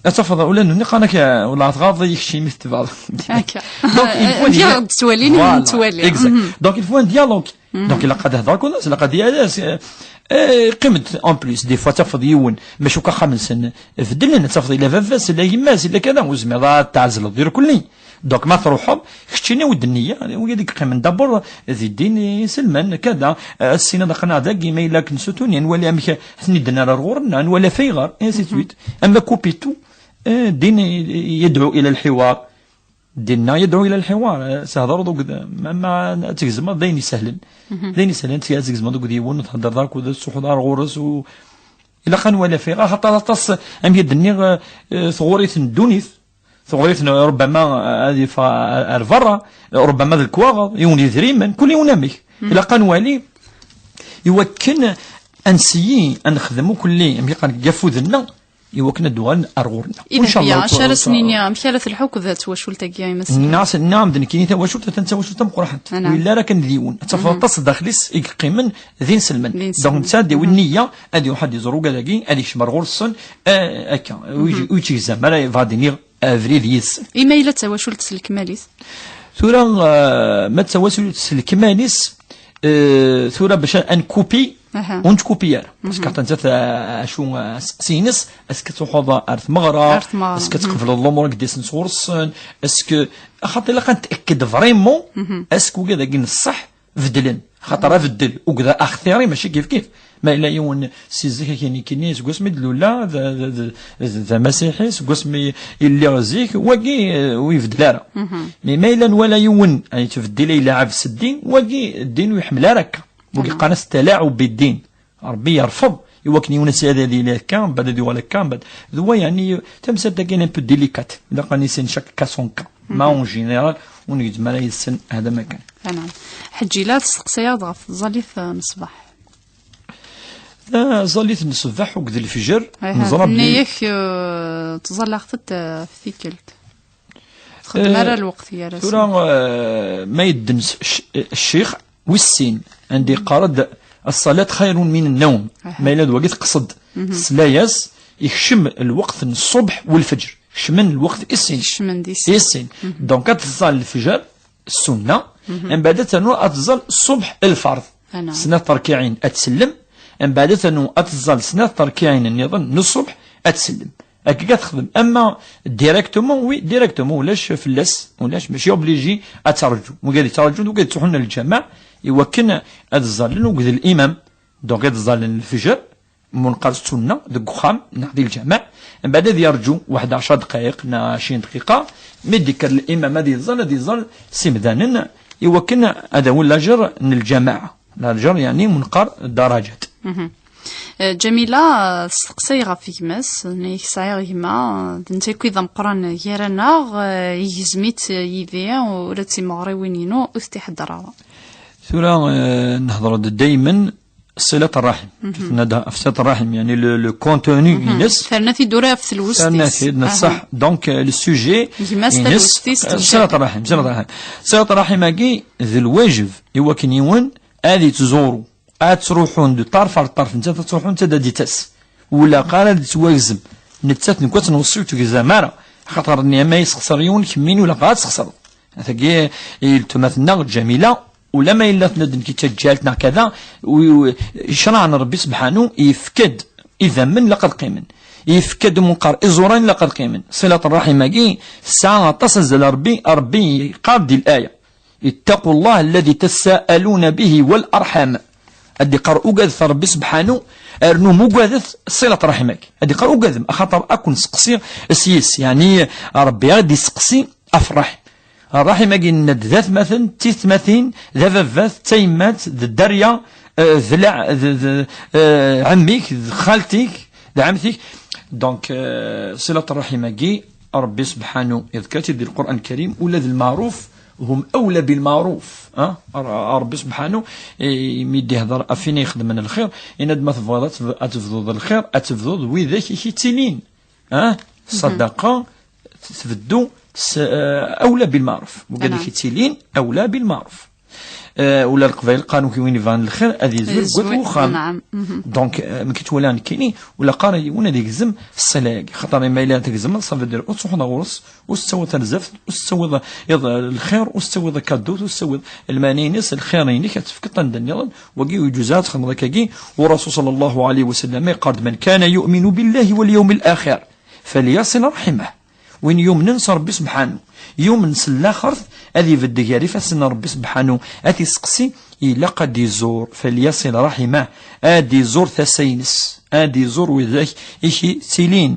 Ad tafeḍ ula d nutni qqaren-ak, eh, ula tɣaḍ-iyi kečč imi tettebɛeḍ. Akka. Donc, il faut Amek dire ara d-ttwalin, voilà, nettwali. Exact. Mhm. Donc, il faut un dialogue. Mhm. Donc, ilaq ad hedreḍ akked-s, ilaq ad d-yas, eh, eh, qqim-d en plus, des fois tafeḍ yiwen, mačči akk axxam-nsen, beddlen, ad tafeḍ ila baba-s, ila yemma-s, ila kada, ur tezmireḍ ad tɛezleḍ irkelli. Donc, ma truḥeḍ, keččini wi d nniya, wid i yeqqimen d'abord di ddin iselman, kada, eh, ad ssineḍ aqnaɛ dagi, ma yella akken sutuni, ad nwali amek ad ten-id-nerr ar ɣur-nneɣ, ad nwali af ayɣer, et ainsi de suite. Ama kupitu, eh, ddin yedɛu ila lḥiwar. Dinna yedɛu ila lḥiwar, eh, s-, thedreḍ akked, ma, ma ad tgezmeḍ d ayen isehlen. D ayen isehlen, ad tgezmeḍ akked yiwen, ur thedreḍ ara akked, ad tsuḥuḍ ar ɣur-s, u-, ilaq ad nwali af ayɣer, axaṭer aṭas, amek i d-nniɣ, eh, eh, tɣuri n ddunit, tɣuri n, rubbama, eh, ad yeffeɣ ar, ar berra, eh, rubbama d lekwaɣeḍ, yiwen d idrimen, kul yiwen amek. Ilaq ad nwali i wakken ad nseyyi, ad nexdem ukelli, amek i qqaren, deg afud-nneɣ, i wakken ad d-uɣalen ar ɣur-neɣ. Idan, ncallah, acu ara s-nini, amek ara telḥu akked twacult-agi, a Mass? Nniɣ-as, nniɣ-am-d nekkini tawacult, atan d tawacult tameqqrant. Ur yelli ara kan d yiwen. Ad tafeḍ aṭas daxel-is i yeqqimen d inselmen. D inselmen. Donc, netta ad yawi nniya, ad iruḥ ad iẓer ugad-agi, ad yekcem ar ɣur-sen, eh, akka. Ur yettgzam ara, yebɣa ad iniɣ, abrid yid-sen. I ma yella d tawacult s lekmal-is? Tura, eh, ma d tawacult s lekmal-is, eh, tura bac ad nkupi, ur nettkupi ara. Parce que atan zdat, eh, acu, eh, asteqsi-ines, est-ce que truḥeḍ ar tmeɣra, est-ce que tqebleḍ lumuṛ i d-iteddun sɣur-sen, est-ce que, axaṭer ilaq ad nettɛeqqid vraiment, est-ce que ugad-agi n ṣṣeḥ beddlen. Xaṭer abeddel, ugad axtiri mačči kif kif. Ma yella yiwen si zik akken ikini, seg wasmi d-lula, d, d, d, d, d amasiḥi, seg wasmi i lliɣ zik, wagi, eh, ur ibeddel ara. Mais ma yella nwala yiwen, eh, yettbeddil, ay lɛab s ddin, wagi ddin ur iḥemmel ara akka. Wagi qqaren-as ttalaɛub bi ddin. Ṛebbi yerfeḍ, i wakken yiwen ass ad yili akka, mbeɛd ad yuɣal akka, mbeɛd. D wa, yeɛni, tamsalt-agi un peu délicate. Ilaq ad nissin chaque cas son cas. Ma en général, ur ngezzem ara yid-sen hada makan. Anɛam. Ḥeǧǧila testeqsa-yaɣ-d ɣef tẓallit, eh, n ṣṣbeḥ. Taẓallit n ṣṣbeḥ akked lefjer, neẓra belli tenna-yak, eh, ttẓallaɣ-tent, eh, ɣef tikkelt. Txeddem ara lweqt gar-asen. Tura, eh, ma yedden s-, c-, ccix wis sin, anda yeqqar-d: الصلاة خير من النوم. Ma yella d wagi teqsed, tesla-yas, ikcem lweqt n ṣṣbeḥ u lfeǧr. Kecmen lweqt i sin. Kecmen di sin. I sin. Donc, ad tẓall lefjer, ssunna, mbeɛd ad ternu ad tẓall ṣṣbeḥ, lferḍ. Snat terkiɛin ad tsellem, mbeɛd ad ternu ad tẓall snat terkiɛin nniḍen n ṣṣbeḥ, ad tsellem. Akka i texdem. Ama directement, oui, directement, ulac fell-as, ulac, mačči obligé ad terǧu. Wigad yettraǧun, wigad yettruḥun ar lǧameɛ, i wakken ad ẓallen akked limam. Donc, ad ẓallen lefjer, munqar ssunna, deg uxxam, neɣ di lǧameɛ. Mbeɛd ad yerǧu waḥed ɛecra dqayeq, neɣ ɛecrin dqiqa. Mi d-yekker limam ad iẓall, ad iẓall s imdanen, i wakken ad awin lajer n lǧameɛ. Lajer, yeɛni, munqar darajat. Eh, Ǧamila, eh, testeqsay ɣef gma-s, tenna-yak sɛiɣ gma, d netta akk i d ameqqran gar-aneɣ, eh, igzem-itt yid-i, ula d timeɣriwin-inu ur tent-iḥeddreɣ. Tura, eh, nehḍer-d daymen ṣilat ṛṛaḥim. Tenna-d ɣef ṣilat ṛṛaḥim, yeɛni le, le contenu-ines. Terna-t-id tura ɣef tlewst-is. Terna-t-id, neṣṣaḥ. Donc, eh, le sujet-ines, eh, ṣilat ṛṛaḥim, ṣilat ṛṛaḥim. Ṣilat ṛṛaḥim-agi d lwajeb i wakken yiwen ad yettẓuru. Ad ttruḥun d ṭṭerf ar ṭṭerf, nettat ad ttruḥun, nettat ad d-ittas. Ur ilaq ara ad yettwagzem. Nettat, nekk ad tt-nweṣṣi ur tegzam ara. Axaṭer nniya ma yessexṣer yiwen, kemmini ur ilaq ara ad tesxeṣreḍ. Tagi, yeltma tenna Ǧamila, ulamma yella tenna-d nekk d taǧǧalt neɣ kada, u-, u-, ccṛeɛ n Ṛebbi sebḥanu yefka-d idammen ilaq ad qqimen. Yefka-d, meqqar, iẓuran ilaq ad qqimen. Ṣilat ṛṛaḥim-agi tesɛa aṭas azal. Ṛebbi, Ṛebbi yeqqar di laya: اتقوا الله الذي تساءلون به والأرحام. Ad d-iqqar ugadet Ṛebbi sebḥanu, Rnu mugadet ṣilat ṛṛaḥim-agi. Ad iqqar ugadem, axaṭer ad ken-seqsiɣ s yis, yeɛni Ṛebbi ad iseqsi ɣef ṛṛaḥim. Ṛṛaḥim-agi, nenna-d d atmaten, d tiyetmatin, d ababat, d tayemmat, d dderya, eh, d la-, d, d, eh, ɛemmi-k, d xalti-k, d ɛemti-k. Donc, eh, ṣilat ṛṛaḥim-agi, Ṛebbi subḥanu iḍker-it-id di Lqur'an Lkarim, ula d lmeɛruf, hum awla bilmeɛruf, ah? Ṛ-, Ṛebbi subḥanu, eh, mi d-ihder ɣef win ixedmen lxir, yenna-d ma tebɣiḍ ad teb-, ad tebduḍ lxir, ad tebduḍ widak i k-ittilin, ah? Ṣṣadaqa, tbeddu s, eh, awla bilmeɛruf. Wigad i Anɛam. K-ittilin, awla bilmeɛruf. Eh, ula Leqbayel qqaren win yebɣan lxir ad yezwir deg wat Yezwir, uxxam. Anɛam. Mhm. Donc, eh, mi k-ittwala nekkini, ula qqaren yiwen ad yegzem ṣṣila-agi. Xaṭer ma yella tegzem, ça veut dire, ur ttruḥuḍ ɣur-s, ur s-ttawiḍ tarzaft, ur s-ttawiḍ iḍ, lxir, ur s-ttawiḍ akadut, ur s-ttawiḍ lmeɛna-ines, lxir-inek ad tefkeḍ anda nniḍen, wagi ur yeǧuz ara ad txedmeḍ akkagi, u Ṛṛasul ṣalla Llahu ɛalayhi wa sallam yeqqar-d: من كان يؤمن بالله واليوم الآخر فليصل رحمه. Win yumnen s Ṛebbi subḥanu, yumen s laxert, ad ibedd gar ifassen n Ṛebbi subḥanu, ad t-iseqsi, ilaq ad d-iẓur, فليصل رحمه, ad d-iẓur tasa-ines, ad d-iẓur widak i k-ittilin.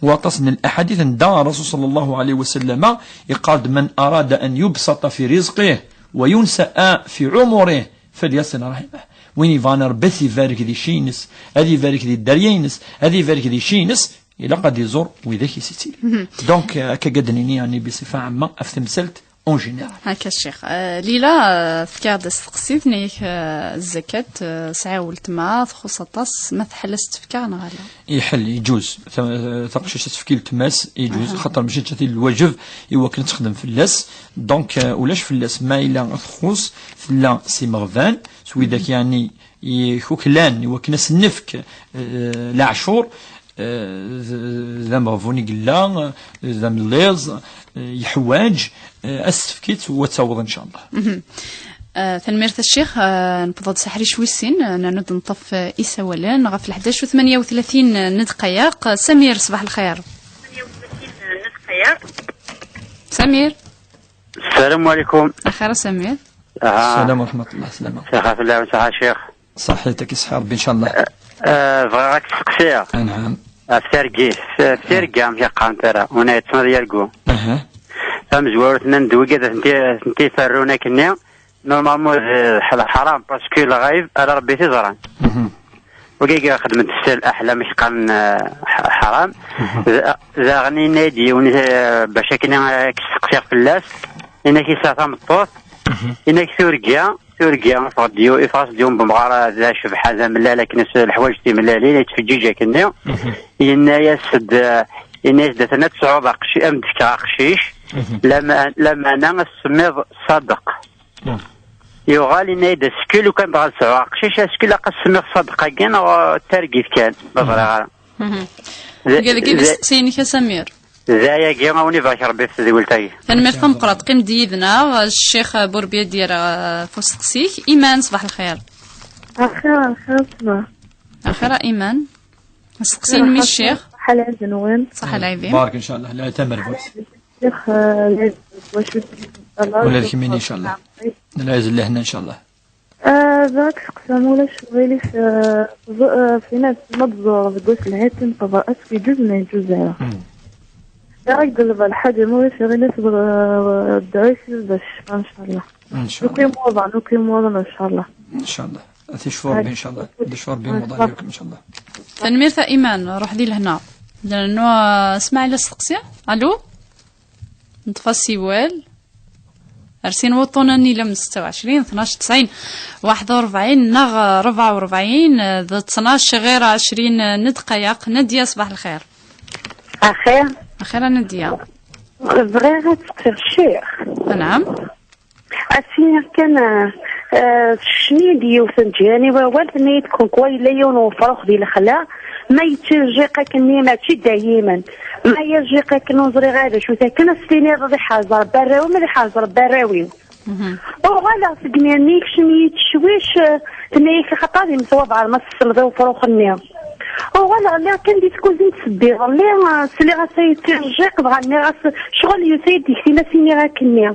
Waṭas n laḥadit anda Ṛṛasul ṣalla Llahu ɛalayhi wa sallam iqqar-d: من أراد أن يبسط في رزقه وينسأ في عمره فليصل رحمه. Win yebɣan Ṛebbi ad t-ibarek di cci-ines, ad ibarek di dderya-ines, ad ibarek di cci-ines, ilaq ad iẓur widak i s-ittilin. Donc, eh, akka ad d-nini, yeɛni, bisifa ɛamma, ɣef temsalt en général. Akka, Ccix. Eh, Lila, eh, tefka-d asteqsi, tenna-yak, eh, zzakat, eh, sɛiɣ weltma, txuṣṣ aṭas, ma teḥla s tefka neɣ ala? Iḥel, iǧuz. Ta-, taqcict ad tefki weltma-s, iǧuz, xaṭer mačči d lwajeb i wakken ad texdem fell-as. Donc, eh, ulac fell-as, ma yella txuṣṣ, tella s imeɣban, s widak, yeɛni, ikuklan, i wakken ad sen-nefk, eh, leɛcur, eh, d, d ameɣbun i yella, d amelliẓ, eh, yeḥwaǧ, eh, ad s-tefk-itt u ad taweḍ, ncallah. Mhm. Eh, tanemmirt a Ccix, eh, newweḍ-d s aḥric wis sin, eh, nernu-d neṭṭef, eh, isawalen ɣef leḥdac u tmanya u tlatin n ddqayeq. Samir, ṣbaḥ lxir. Samir. Salam alaikum. Axir a Samir. Aha. Salam wa rahmatullah, salama. Saxa fell-awen, saxa Ccix. Ṣaḥit, ad k-iṣeḥḥi Ṛebbi, ncallah. Eh, bɣiɣ ad k-steqsiɣ. Anɛam. Ɣef targit, ɣef tirga, amek i qqaren tura, win yeṭṭsen ad yargu. Aha. Tamezwarut, nnan-d wigad ad tent-i-, ad tent-iferrun akkenni, normalement d, d lḥaram, parce que lɣayb, ala Ṛebbi i t-iẓran. Mhm. Wigi i ixeddmen s laḥlam i s-qqaren, eh, ḥ-, ḥaram. Mhm. D-, daɣen yenna-yi-d yiwen, eh, bac akken, eh, ad k-steqsiɣ fell-as, yenna-k yesɛa tameṭṭut, Mhm. yenna-k turga, turga, iffeɣ-d yu-, iffeɣ-as-d yiwen n umɣar, eh, d acebḥan, d amellal, akken s-, leḥwayeǧ timellalin, yettfeǧǧiǧ akkenni. Mhm. Yenna-yas-d, eh, yenna-yas-d atan ad tesɛuḍ aqci-, ad m-d-fkeɣ aqcic, Mhm. lama-, lamana ad s-tsemmiḍ Ṣadeq. Hmm. Yuɣal yenna-yi-d, est-ce que lukan bɣa ad sɛuɣ aqcic, est-ce que ilaq ad s-semmiɣ Ṣadeq-agi neɣ, uh, targit kan? Ma ẓriɣ ara. Mhm. D-, Deg d-, isteqsiyen-ik a Samir. D ayagi, a wen-ibarek Rebbi ɣef tedwilt-agi. Tanemmirt tameqqrant, qqim-d yid-neɣ, Ccix Burbi ad d-yerr, uh, ɣef usteqsi-k. Iman, ṣbaḥ lxir. Axir, axir, ṣbaḥ. Axir a Iman. Asteqsi-inem i Ccix. Ṣaḥa lɛid-nwen. Ṣaḥa lɛid-im. Barek, ncallah. Lɛid tamerbuḥt. Ccix, eh, lɛid, wacu. Ula d kemmini, ncallah. Lɛid n lehna, ncallah. Eh, bɣiɣ ad k-steqsiɣ, ma ulac aɣilif, eh, tẓ-, eh, fina ma tẓur deg wass n lɛid timeqbar, est-ce que yeǧuz ma yeǧuz ara? Hmm. Bɣiɣ ad k-ḍelbeɣ lḥaǧa, ma ulac aɣilif, eh, dɛu-yi bac ccfa, ncallah. Ncallah. Nekk imuḍan, nekk imuḍan, ncallah. Ncallah. Ad icfu Ṛebbi, ncallah. Ad icfu Ṛebbi imuḍan yakk, ncallah. Tanemmirt a Iman, ruḥ di lehna. Lehna, Smaɛil asteqsi. Alu? Neṭṭef asiwel. Ar sin wuṭṭunen, ilem ستة وعشرين، اثناش تسعين، واحد وأربعين neɣ rebɛa u rebɛin d tnac ɣir ɛecrin n ddqayeq. Nadya, ṣbaḥ lxir. Axir. Axir a Nadya. Bɣiɣ ad steqsiɣ ccix. Anɛam. Ad s-iniɣ kan, eh, eh, tecni-d yiwet n tjani wawal, tenna-yi-d comme quoi yella yiwen n wefrux di lexla, ma yettirjiq akkenni mačči dayimen, ma yerjiq akken ur ẓriɣ ara d acu-t akken, ad s-tiniḍ ad iḥrez Rebbi arraw-im, ad iḥrez Rebbi arraw-iw. Mhm. Uɣaleɣ seg imir-nni yekcem-iyi ttecwic, eh, tenna-yi-d axaṭer ad imsewabeɛ ma tesleḍ i wefrux-nni. Uɣaleɣ lliɣ kan di tkuzint seddiɣ, lliɣ, eh, sliɣ-as a yettirjiq, dɣa nniɣ-as ccɣel yusa-yi-d deg tinas iniɣ akkenni.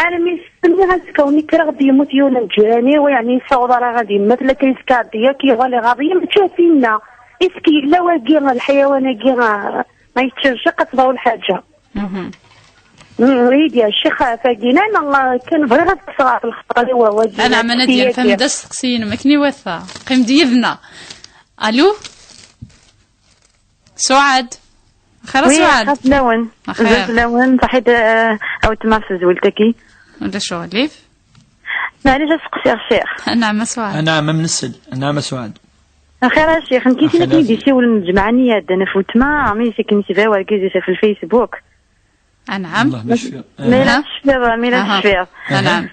Armi s-, nniɣ-as, "Kawni kkreɣ-d yemmut yiwen n lǧiran-iw, yeɛni yessaweḍ ara ad yemmet, lakin yeskeɛd-iyi akk, yuɣal iɣaḍ-iyi, mačči a tinna. Iski yella wagi, lḥayawan-agi, ah, ma yettirciq, ad tḍaw lḥaǧa." Mhm. Mm, Lydia, ccix, tagi, neɣ kan bɣiɣ ad kkseɣ ɣef lxaṭer-iw wagi. Anɛam a Nadia, nfhem-d asteqsi-inem akken iwata. Qqim-d yid-neɣ. Alu? Suɛad. Axir a Suɛad. Xas lawen. Axir. Zut lawen, saḥit, eh, a weltma ɣef tezwilt-agi. Ulac uɣilif. Maɛlic, ad seqsiɣ ccix. Anɛam a Suɛad. Anɛam a Mnessel. Anɛam a Suɛad. Axir a ccix, nekk i tin akken i d-isiwlen lǧemɛa-nni iɛeddan ɣef weltma, mi s-akken yesba wergaz-is ɣef Facebook. Anɛam. Ma yella tecfiḍ, ma yella tecfiḍ. Anɛam.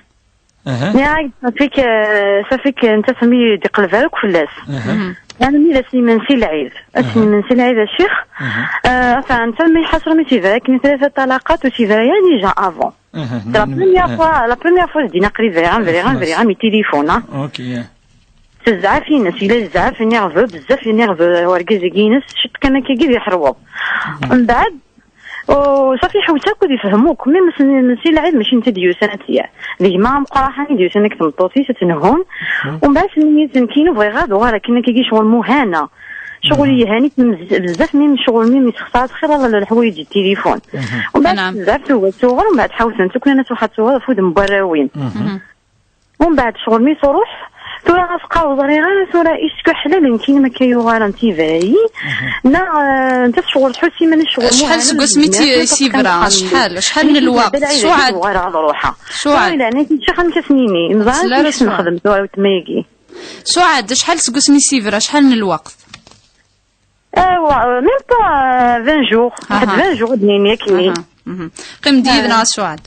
Nniɣ-ak-d, ṣafi-k, eh, ṣafi-k, netta sami d-iqleb ara akk fell-as. Mhm. Armi d ass n imensi lɛid. Ass n imensi lɛid, a ccix. Eh, enfin, netta mi iḥaṣer mi s-yebra akken tlata ṭṭalaqat ur s-yebra ara déjà avant. C'est la première fois, la première fois s-d-yenna aql-i briɣ-am, briɣ-am, briɣ-am, i tilifun, ah. Ok, yeah. S zzɛaf-ines, yella zzɛaf, iniɣ-, bezzaf, iniɣ-, wergaz-agi-ines, ciṭ kan akka-agi d iḥerweḍ. Mbeɛd, u, ṣafi ḥewwes akk ad ifhem akk, même s-, s-, si lɛid mačči netta d-yusan ad t-ya. D gma ameqqraḥ i d-yusan akked tmeṭṭut-is ad tenhun. Umbeɛd tenna-yas nekkini bɣiɣ ad uɣal akken akka-agi ccɣel muhana. Ccɣel yehani-kem bzz-, bezzaf, même ccɣel, même yessexṣar-as xir ala leḥwayeǧ d tilifun. Umbeɛd bezzaf tuga ad tuɣal, umbeɛd ḥewwsent akk, nnan-as ruḥ ad tuɣal ɣef wudem n warraw-im. Umbeɛd ccɣel mi truḥ, tura ɣas qqareɣ ẓriɣ ara tura iskuḥlal nekkini ma akka yuɣal n tibrayi, neɣ, eh, netta tecɣel tḥus iman-is ccɣel. Acḥal seg wasmi i s-yebra? Acḥal, acḥal n lweqt? Suɛad. Uɣaleɣ ad ruḥeɣ. Suɛad. Tura leɛnaya-k, ccix, amek ad s-nini? Neẓra amek i s-nexdem tura weltma-agi. Suɛad, acḥal seg wasmi i s-yebra? Acḥal n lweqt? Awa, même pas, euh, vingt jours. Aha. Vingt jours, ad d-nini akkenni. Aha. Mhm. Qqim-d yid-neɣ a Suɛad.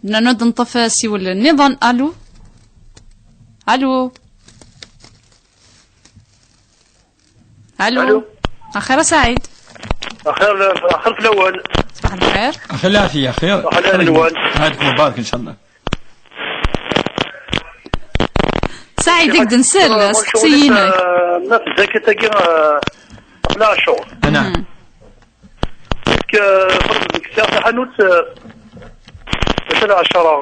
Nnan ad nṭef asiwel nniḍen. Alu? Alu? Alu? Alu? Axir a Saɛid. Axir, axir fell-awen. Ṣbaḥ lxir. Axir lɛafiya, axir. Axir lɛafiya. Ɛadek mubarak, incallah. Saɛid, i k-d-nsel, asteqsi-inek. Ma tezzakat-agi, eh, aql-aɣ ccɣel. Anɛam. Est-ce que, eh, nek sɛiɣ taḥanut, eh, mačči d ɛecṛa.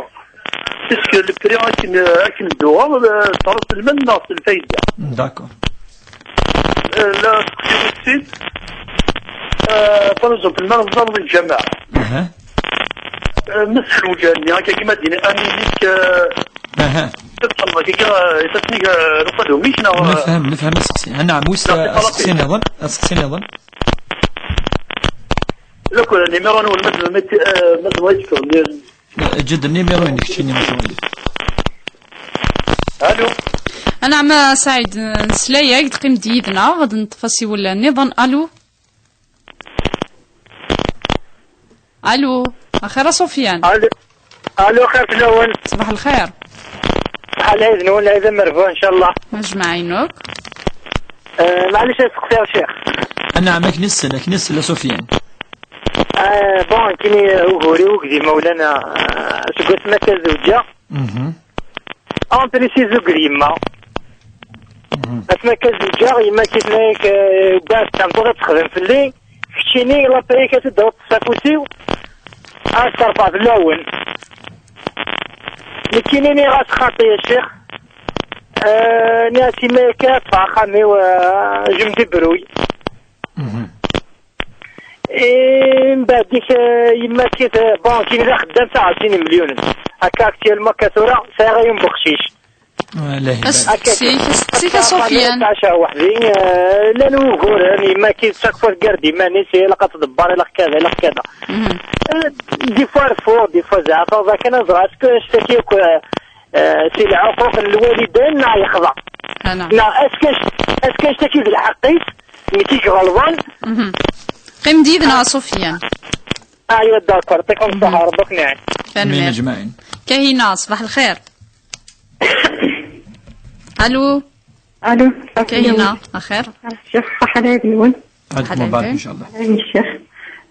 Est-ce que le prix akken, eh, akken dduɣ, eh, terreḍ s lmal neɣ s lfayda? D'accord. Eh, la teqsimt sin, eh, par exemple, ma nẓer di lǧamaɛ. Aha. Eh, ma s lewǧa-nni, akka kima d-ini, amin-ik, eh, aha. Tfehmeḍ, akka, eh, ifassen-ik, eh, nufa-d umi-k, neɣ, eh, nefhem, nefhem aseqsi. Anɛam, wis, neɣ eh, aseqsi niḍen, aseqsi niḍen. Lakk, eh, numéro-nwen, ma tebɣam, eh, ma tebɣa ad tefhem. Ǧǧed numéro-inek, keččini, ma tebɣiḍ. Alu? Anɛam a Saɛid, nesla-yak-d, qqim-d yid-neɣ, ad neṭṭef asiwel niḍen. Alu? Alu? Axir a Sufyan. Alu? Alu, xir fell-awen. Ṣbaḥ lxir. Ṣbaḥ lɛid-nwen, lɛid amerbuḥ, incallah. Ajmaɛin akk. Eh, maɛlic ad seqsiɣ, ccix. Anɛam, akken issel, akken issel a Sufyan. Eh, bon, kini ugur-iw gdi Mawlana, eh, seg wasmi akka zewǧeɣ. Mhm. En plus, izugg d yemma. Mhm. Asmi akka zewǧeɣ, yemma-k tenna-yak, eh, wwiɣ-d tameṭṭut ad texdem fell-i, keččini, la paye-k ad tt-id-taweḍ s afus-iw, ad terbeḥ fell-awen. Nekkini nniɣ-as xaṭi, a ccix. Eh, nniɣ-as yemma-k ad ffɣeɣ axxam-iw, eh, je me débrouille. Mhm. Eh, mbeɛd-ik, eh, yemma-k, eh, bon, kini d axeddam s ɛecrin imelyunen. Akka, actuellement, akka tura, sɛiɣ yiwen n uqcic. Asteqsi-k, asteqsi-k a Sufyan. Ttɛacaɣ weḥd-i, eh, llan wuguren, yemma-k, chaque fois tgarde iman-is, ilaq ad tḍebber, ilaq kada, ilaq kada. Mhm. Eh, des fois rfuɣ, des fois zeɛfeɣ, akken ad ẓreɣ, est-ce que annect-agi akk, eh, eh, si lɛuquq n lwalidain neɣ yexḍa? Neɣ est-ce que, est-ce que annect-agi d lḥeqq-is, nekk i iɣelḍen? Mhm. Qqim-d yid-neɣ a Sufyan. Aya, d'accord, yɛṭikum ṣṣeḥḥa, Rebbi ad ken-iɛin. Tanemmirt. Amin ajmaɛin. Kahina, ṣbaḥ lxir. Alu? Alu, ṣafi. Kahina, axir? Ccix, ṣaḥḥa lɛid-nwen. Ɛedek mubarak, incallah. Amin, ccix.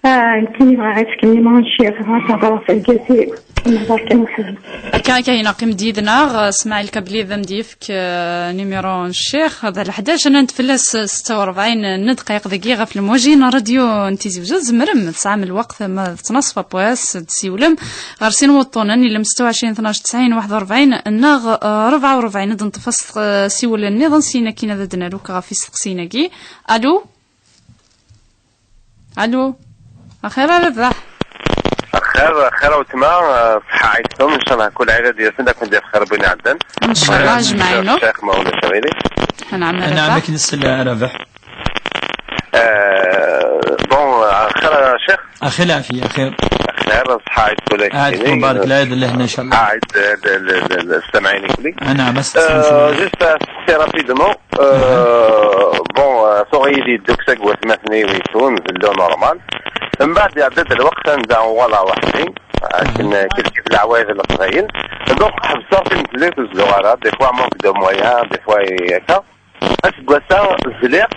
Ah, nekkini bɣiɣ ad tkellem ccix, ɣer tabrat lgati. Nehḍer kan weḥd-i. Akka, akka, yeɛni qqim-d yid-neɣ, Smaɛil Kabli, ad am-d-yefk, eh, numéro n ccix. D leḥdac, ad nant fell-as setta u rebɛin n ddqayeq dagi ɣef lmuji n ṛṛadyu n Tizi Wezzu. Tzemrem, tesɛam lweqt, ma d ttnaṣfa n wass, ad d-tessiwlem ɣer sin wuṭṭunen, ilem setta u ɛecrin, tnac, tesɛin, waḥed u rebɛin, neɣ, eh, rebɛa u rebɛin. Ad neṭṭef asteq-, eh, assiwel nniḍen, syin akkin ad d-naru ɣef yisteqsiyen-agi. Allô? Allô. Axir a Rabaḥ. Axir, axir a weltma, eh, ṣṣeḥḥa ɛitum, ncallah kul ɛid ad d-yasen, ad ken-d-yaf xir n win iɛeddan. Ncallah, eh, jmaɛinu. Ccix ma ulac aɣilif. Anɛam a Rabaḥ. Akken ssel a Rabaḥ. Eh, bon, axir a ccix. Axir lɛafiya, axir. Axir, ṣṣeḥḥa ɛitum ula. Ɛid mubarak, lɛid lehna ncallah. Ɛid, eh, l-, l-, l-, l-, stamɛin ikli. Anɛam, a s-, eh, juste, eh, c'est rapidement. Euh, bon, euh, tuɣ yid-i dduksa deg watmaten-iw itun, zellu normal. Mbeɛd iɛedda-d lweqt anda uɣaleɣ weḥd-i, akken, euh, kif kif leɛwayed n Leqbayel. Donc, ḥebseɣ timezliwt ur zluɣ ara, des fois manque de moyens, des fois akka. Aseggas-a zliɣ,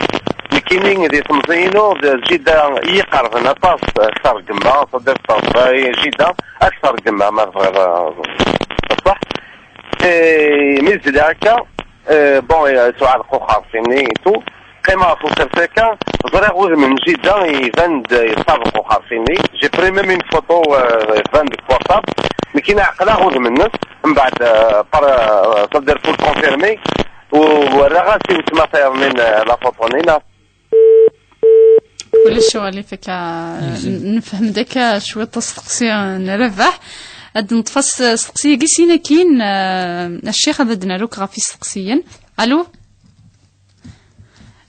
nekkini d temẓi-inu d jida i yi-iqerben aṭas, akteṛ n gma, ṣaddiq ṣṣerfay, jida, akteṛ n gma, ma tebɣiḍ, euh, ṣṣeḥ. Eh, mi zliɣ akka, eh, bon, eh, tuɛad uxerfi-nni et tout. Qqimeɣ ɣef ukersi akka, ẓriɣ udem n jida iban-d yeṭṭabeq uxerfi-nni. J'ai pris même une photo, eh, iban deg portable. Nekkini ɛeqleɣ udem-nnes, mbeɛd, eh, par, eh, ça veut dire pour confirmer, u werraɣ-as i wetma tayeḍ-nni, eh, la photo-nni, neɣ Ulac uɣilif akka, n-, nefhem-d akka cwiṭ asteqsi n Rabaḥ. Ad neṭṭef as-, asteqsi-agi sin akkin, eh, a ccix ad d-nerr akk ɣef isteqsiyen. Allô?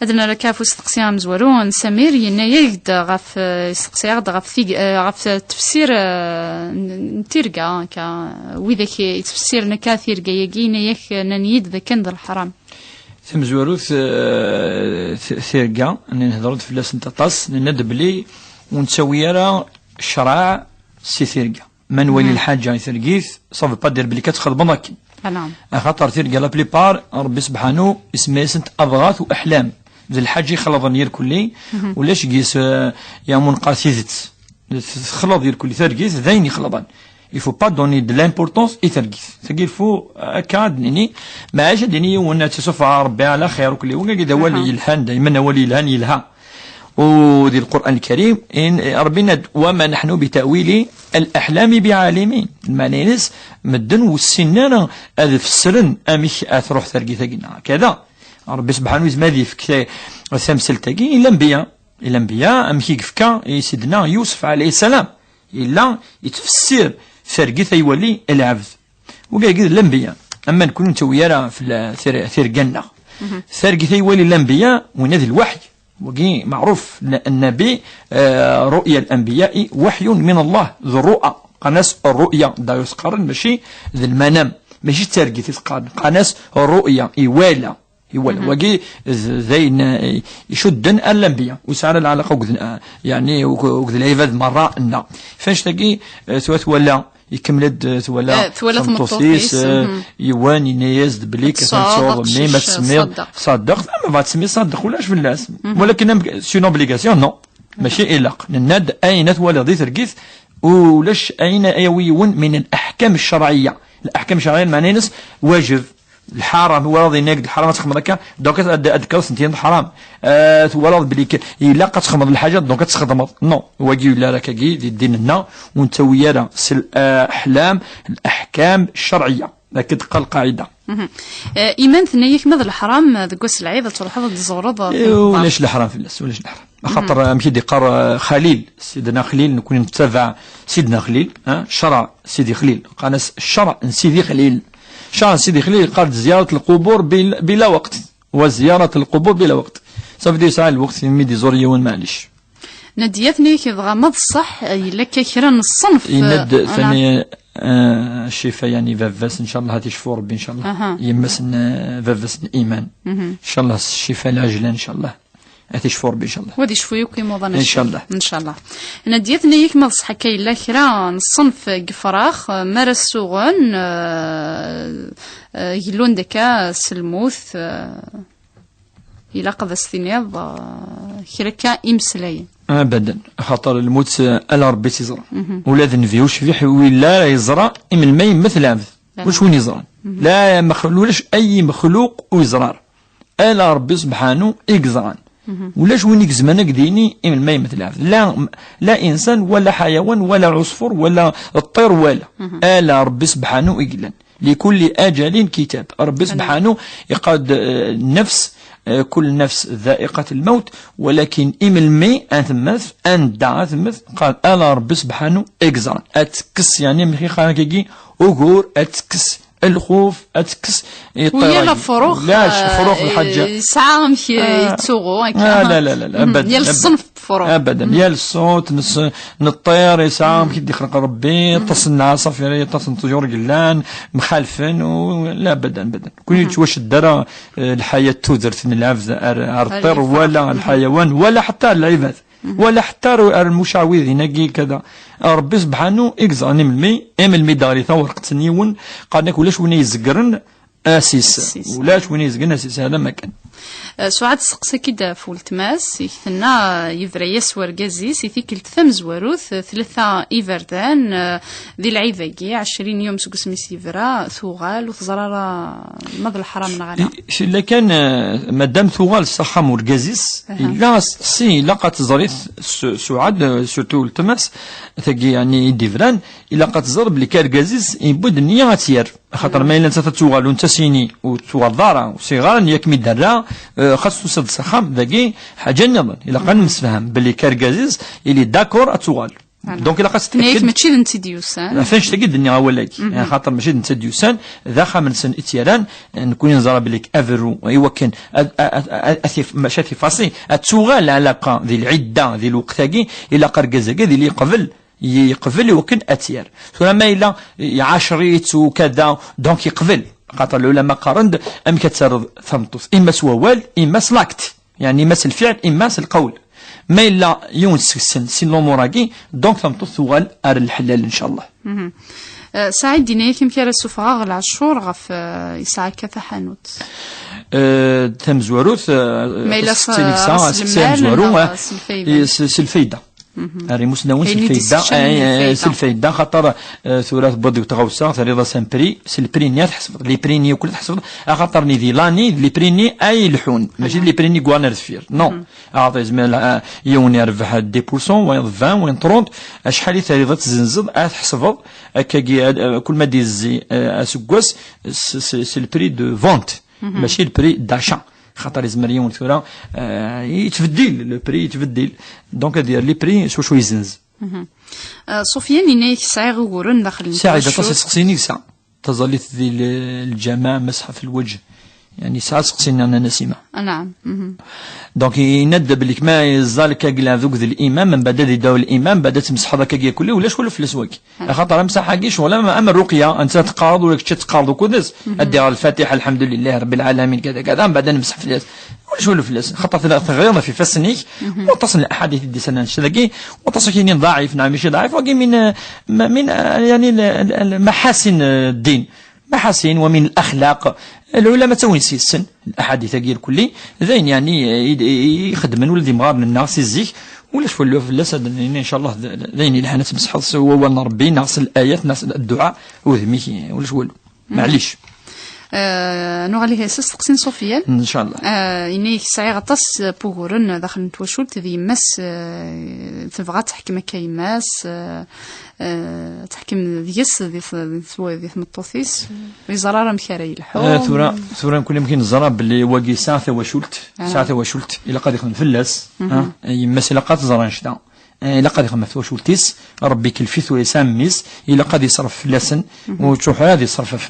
Ad nerr akka ɣef usteqsi amezwaru n Samir, yenna-yak-d ɣef, eh, isteqsi-aɣ-d ɣef tig-, eh, ɣef tefsir, eh, n, n tirga, akka, widak yettfessiren akka tirga-agi, yenna-yak, nnan-iyi-d d akken d leḥram. Tamezwarut, eh, t-, tirga, nenhedr-d fell-asent aṭas, nenna-d belli ur nettawi ara ccreɛ si tirga. Ma nwali lḥaǧa i targit, ça veut pas dire belli ad txedmeḍ akken. Axaṭer tirga, la plupart, Ṛebbi sebḥanu isemma-yasent adɣat u aḥlam. D lḥaǧa ixelḍen irkelli, ulac deg-s, eh, ya mu neqqar tidet. Texleḍ irkelli targit, d ayen ixelḍen. Il faut pas donner de l'importance i targit. Tagi, il faut, euh, akka ad d-nini, maɛac ad d-nini yiwen ad tt-isuffeɣ Rebbi ɛla xir, ukli, wagi d awal yelhan, daymen awal yelhan yelha. U di Lqur'an Lkarim, in, Rebbi yenna-d, "Wa ma nahnu bi ta'wili al-ahlami bi alimin." Lmeɛna-ines, medden ur ssinen ara ad fessren amek ad truḥ targit-agi neɣ kada. Rebbi sebḥanu yezmer ad yefk ta-, tamsalt-agi i lanbiya. I lanbiya, amek i yefka i Sidna Yusef ɛalayhi ssalam, yella yettfessir targit ay wali lɛebd. Wagi d lanbiya. Ama nekni ur nettawi ara fell-, tir-, tirga-nneɣ. Targit ay wali lanbiya, winna d lwaḥy. Wagi meɛruf, n-, nnabi, eh, ru'ya l-anbiya'i waḥyun min Allah, d rru'a. Qqaren-as rru'ya, d'ailleurs qqaren mačči d lmanam, mačči d targit i t-qqaren. Qqaren-as rru'ya, iwala. Iwala, wagi d, d ayen, eh, icudden ar lanbiya, ur yesɛi ara lɛalaqa akked, eh, yeɛni, akked lɛibad merra, nna. F annect-agi, eh, twala, ikemmel-d, eh, twala, eh, twala tameṭṭut-is, tameṭṭut-is, eh, yiwen yenna-yas-d belli katan tesɛuḍ mmi, ma tsemmiḍ, ṣṣaddeq. Ṣṣaddeq, ama bɣa tsemmiḍ ṣṣaddeq, ulac fell-as. Walakin am-, c'est une obligation, non. Mačči ilaq. Nenna-d ayen ad twaliḍ di tergit, ulac ayen ay yawi yiwen min al-ahkam ccerɛiyya. Al-ahkam ccerɛiyya, lmeɛna-ines wajeb. Lḥaram, twalaḍ yenna-yak-d lḥaram ad txedmeḍ akka, donc ad, ad, ad d-tekkreḍ sent-, lḥaram. Ah, twalaḍ belli k-, ilaq ad txedmeḍ lḥaǧa, donc ad txedmeḍ. Non, wagi ur yelli ara akkagi di ddin-nneɣ, ur nettawi ara s l-, ah, aḥlam, leḥkam ccerɛiyya. Akka d-teqqar lqaɛida. Eh, iman tenna-yak ma d leḥram, eh, deg wass n lɛid ad truḥeḍ ad tẓewreḍ, eh, eh, timeṭṭaft. Ulac leḥram fell-as, ulac leḥram. Axaṭer, eh, amek i d-iqqar, eh, Xalil, Sidna Xlil, nekkni nettabaɛ Sidna Xlil, eh, ccṛeɛ Sidi Xlil. Qqaren-as ccṛeɛ n Sidi Xlil. Ccṛeɛ n Sidi Xlil yeqqar-d زيارة القبور بلا، بلا وقت. وزيارة القبور بلا وقت. Ça veut dire yesɛa lweqt, mi d-iẓur yiwen, maɛlic. Nadiya tenna-yak dɣa ma d ṣṣeḥ, yella akka kra n ṣṣenf, yenna-d, eh, tani, eh, Ccifa, yeɛni baba-s, ncallah ad t-icfu Rebbi, ncallah. Aha. Yemma-s n, eh, baba-s n Iman. Mhm. Ncallah Ccifa lɛejlan, ncallah. Ad t-icfu Rebbi, ncallah. Wa ad icfu yakk imuḍan, ncallah. Ncallah. Nadiya tenna-yak ma d ṣṣeḥ akka yella kra n ṣṣenf deg ifrax, eh, mi ara ssuɣen, eh, eh, gellun-d akka s lmut, eh, ilaq ad as-tiniḍ, eh, kra akka imeslayen. Abadan, xaṭer lmut, eh, ala Ṛebbi i tt-iẓran. Ula d nnbi ucbiḥ willa ara yeẓra imelmi yemmet lɛebd. Ulac win yeẓran. La mexlu-, ulac ay mexluq ur yeẓra ara. Ala Ṛebbi subḥanu i yeẓran. Ulac win i izemren ad k-d-yini imelmi yemmet lɛebd. La, la insan, wala ḥayawan, wala ɛusfur, wala ṭṭir, wala. Ala Ṛebbi subḥanu i yellan. لكل أجل كتاب. Ṛebbi subḥanu iqal-d, eh, nnefs, eh, كل نفس ذائقة الموت, walakin imelmi ad temmet, anda ad temmet, qal ala Ṛebbi subḥanu i yeẓran. Ad tekkes, yeɛni, amek i qqaren akkagi, ugur, ad tekkes lxuf, ad tekkes i ṭṭir-agi. Yal afrux, la, eh, afrux d lḥaǧa, eh, yesɛa amek, eh, yettsuɣu, akka. Ah, la, la, la, la, abadan, yal abadan. Ṣṣenf n ufrux. Abadan. Yal ṣṣut n s-, n ṭṭir yesɛa amek i d-ixleq Ṛebbi, aṭas n lɛaṣafir, aṭas n ṭyur yellan, mxalfen, u, la, abadan, abadan. Kul yettwacedda ara, eh, lḥayat, tudert n lɛebd ar, ar ṭṭir, wala lḥayawan, wala ḥetta ar lɛibad. Wala ḥetta ar, ar lmucawidin-agi, kada. Ṛebbi subḥanu i yeẓran imelmi, imelmi d-ɣri tawerqet n yiwen, qqaren-ak ulac win ay izegren asis. Asis. Ulac win ay izegren asis, hada ma kan. Eh, Suɛad testeqsa-k-id ɣef weltma-s, i tenna, eh, yebra-yas wergaz-is i tikkelt tamezwarut, eh, tlata iberdan, eh, di lɛid-agi, ɛecrin yum seg wasmi s-yebra, tuɣal, ur teẓra ara ma d leḥram neɣ ala. I, illa kan, eh, madam tuɣal s axxam urgaz-is, yella asteqsi, ilaq ad teẓri s-, Suɛad, eh, surtout weltma-s, tagi, yeɛni, i d-ibran, ilaq ad teẓr belli kan argaz-is yewwi-d nniya ad tt-yerr. Axaṭer ma yella nettat ad tuɣal ur nettas-ini, ur tuɣaleḍ ara, ur sɛiɣ ara nniya ad kem-id-rreɣ, eh, xas tusa-d s axxam, dagi ḥaǧa nniḍen. Ilaq ad nemsefham belli kan argaz-is, il est d'accord ad tuɣal. Donc, ilaq ad s-tetked. Tenna-yak mačči d netta i d-yusan. Ɣef annect-agi d-nniɣ awal-agi. Axaṭer mačči d netta i d-yusan, d axxam-nsen i tt-yerran, nekkni neẓra belli aberru, i wakken ad, ad, ad, ad, ad tif-, mačči ad tifasi, ad tuɣal ɛlaqa di lɛidda, di lweqt-agi, ilaq argaz-agi ad yili yeqbel, yeqbel i wakken ad tt-yerr. Tura ma yella iɛacer-itt u kada, donc yeqbel. Xaṭer lɛulama qqaren-d, amek ad terreḍ tameṭṭut? Imma s wawal, imma s l'acte. Yeɛni imma s lfiɛl, imma s lqawl. Ma yella yiwen seg-sen si lumuṛ-agi, donc tameṭṭut tuɣal ar lḥellal, ncallah. Eh, Saɛid, yenna-yak amek ara ssufɣeɣ lɛecur ɣef, eh, yesɛa akka taḥanut. Eh, tamezwarut, eh, ma yella s-, s-, s-, s-, s-, s-, lmal tamezwarut, neɣ eh, s lfayda? Eh, s-, s lfayda. Ar imusnawen s lfayda, s lfayda, xaṭer, eh, tura tewwiḍ deg tɣawsa, terriḍ-as un prix, s lpri-nni ad tḥesbeḍ, les prix-nni akk ad tḥesbeḍ, axaṭer-nni di l'année, d les prix-nni ay ileḥḥun, mačči d les prix-nni yewwan ar deffir. Non. Axaṭer yezmer, eh, yiwen yerbeḥ dix pour cent, wayeḍ vingt, wayeḍ trente, acḥal i terriḍ ad tzenzeḍ, ad tḥesbeḍ, akkagi, eh, kul ma d-yezzi, eh, aseggas, s, s, s le prix de vente, mačči le prix d'achat. Xaṭer yezmer yiwen tura, eh, yettbeddil, le prix yettbeddil. Donc, ad yerr les prix s wacu yezzenz. Eh, Sufyan yenna-yak sɛiɣ uguren daxel n twacult. Saɛid, aṭas iseqsiyen i yesɛa. Taẓallit di l-, lǧameɛ, masḥa f lwajh. Yeɛni, yesɛa iseqsiyen n Nna Nasima. Ah, naɛam. Donc, yenna-d belli kma yeẓẓal akka deg leɛbed akked limam, mbeɛd ad idɛu limam, mbeɛd ad tmesḥeḍ akka deg kulli, ulac walu fell-as wagi. Axaṭer amsaḥ-agi ccɣel am, am rruqya, anta teqqareḍ ula kečč ad teqqareḍ ukud-is, ad d-iɣer lfatiḥa, lḥemdulillahi rabbil ɛalamin, kada, kada, mbeɛd ad nemseḥ fell-as. Ulac walu fell-as. Xaṭer tella teɣriḍ ɣef ifassen-ik, waṭas n laḥadit i d-isan annect-agi, waṭas ak-yinin ḍaɛif, neɣ mačči ḍaɛif, wagi min, ma-, min, yani, l-, l-, l-, maḥasin, eh, ddin. Maḥasin, wa min laxlaq. Lɛulama ttawin s-yessen laḥadit-agi irkelli, d ayen, yani, i, i, i ixeddmen ula d imɣaren-nneɣ si zik, ulac walu fell-as, ad d-nini, ncallah, d, d ayen yelhan ad tmesḥeḍ s wawal n Rebbi, neɣ s layat, neɣ s dduɛa, udem-ik, ulac walu. Maɛlic. Eh, nuɣal ihi s asteqsi n Sufyan. Ncallah. Eh, yenna-yak sɛiɣ aṭas n wuguren daxel n twacult, d yemma-s, eh, tebɣa ad teḥkem akka yemma-s, eh, eh, teḥkem deg-s, di t-, di t-, di tmeṭṭut-is, ur yeẓri ara amek ara yelḥu. Eh, tura, tura nekkni amek i neẓra belli wagi yesɛa tawacult, yesɛa tawacult, ilaq ad ixdem fell-as, ha? Yemma-s ilaq ad teẓra annect-a. Eh, ilaq ad ixdem ɣef twacult-is, Rebbi ikelf-it, ur yesɛi mmi-s, ilaq ad yeṣref fell-asen, ur yettruḥ ara ad yeṣref ɣef,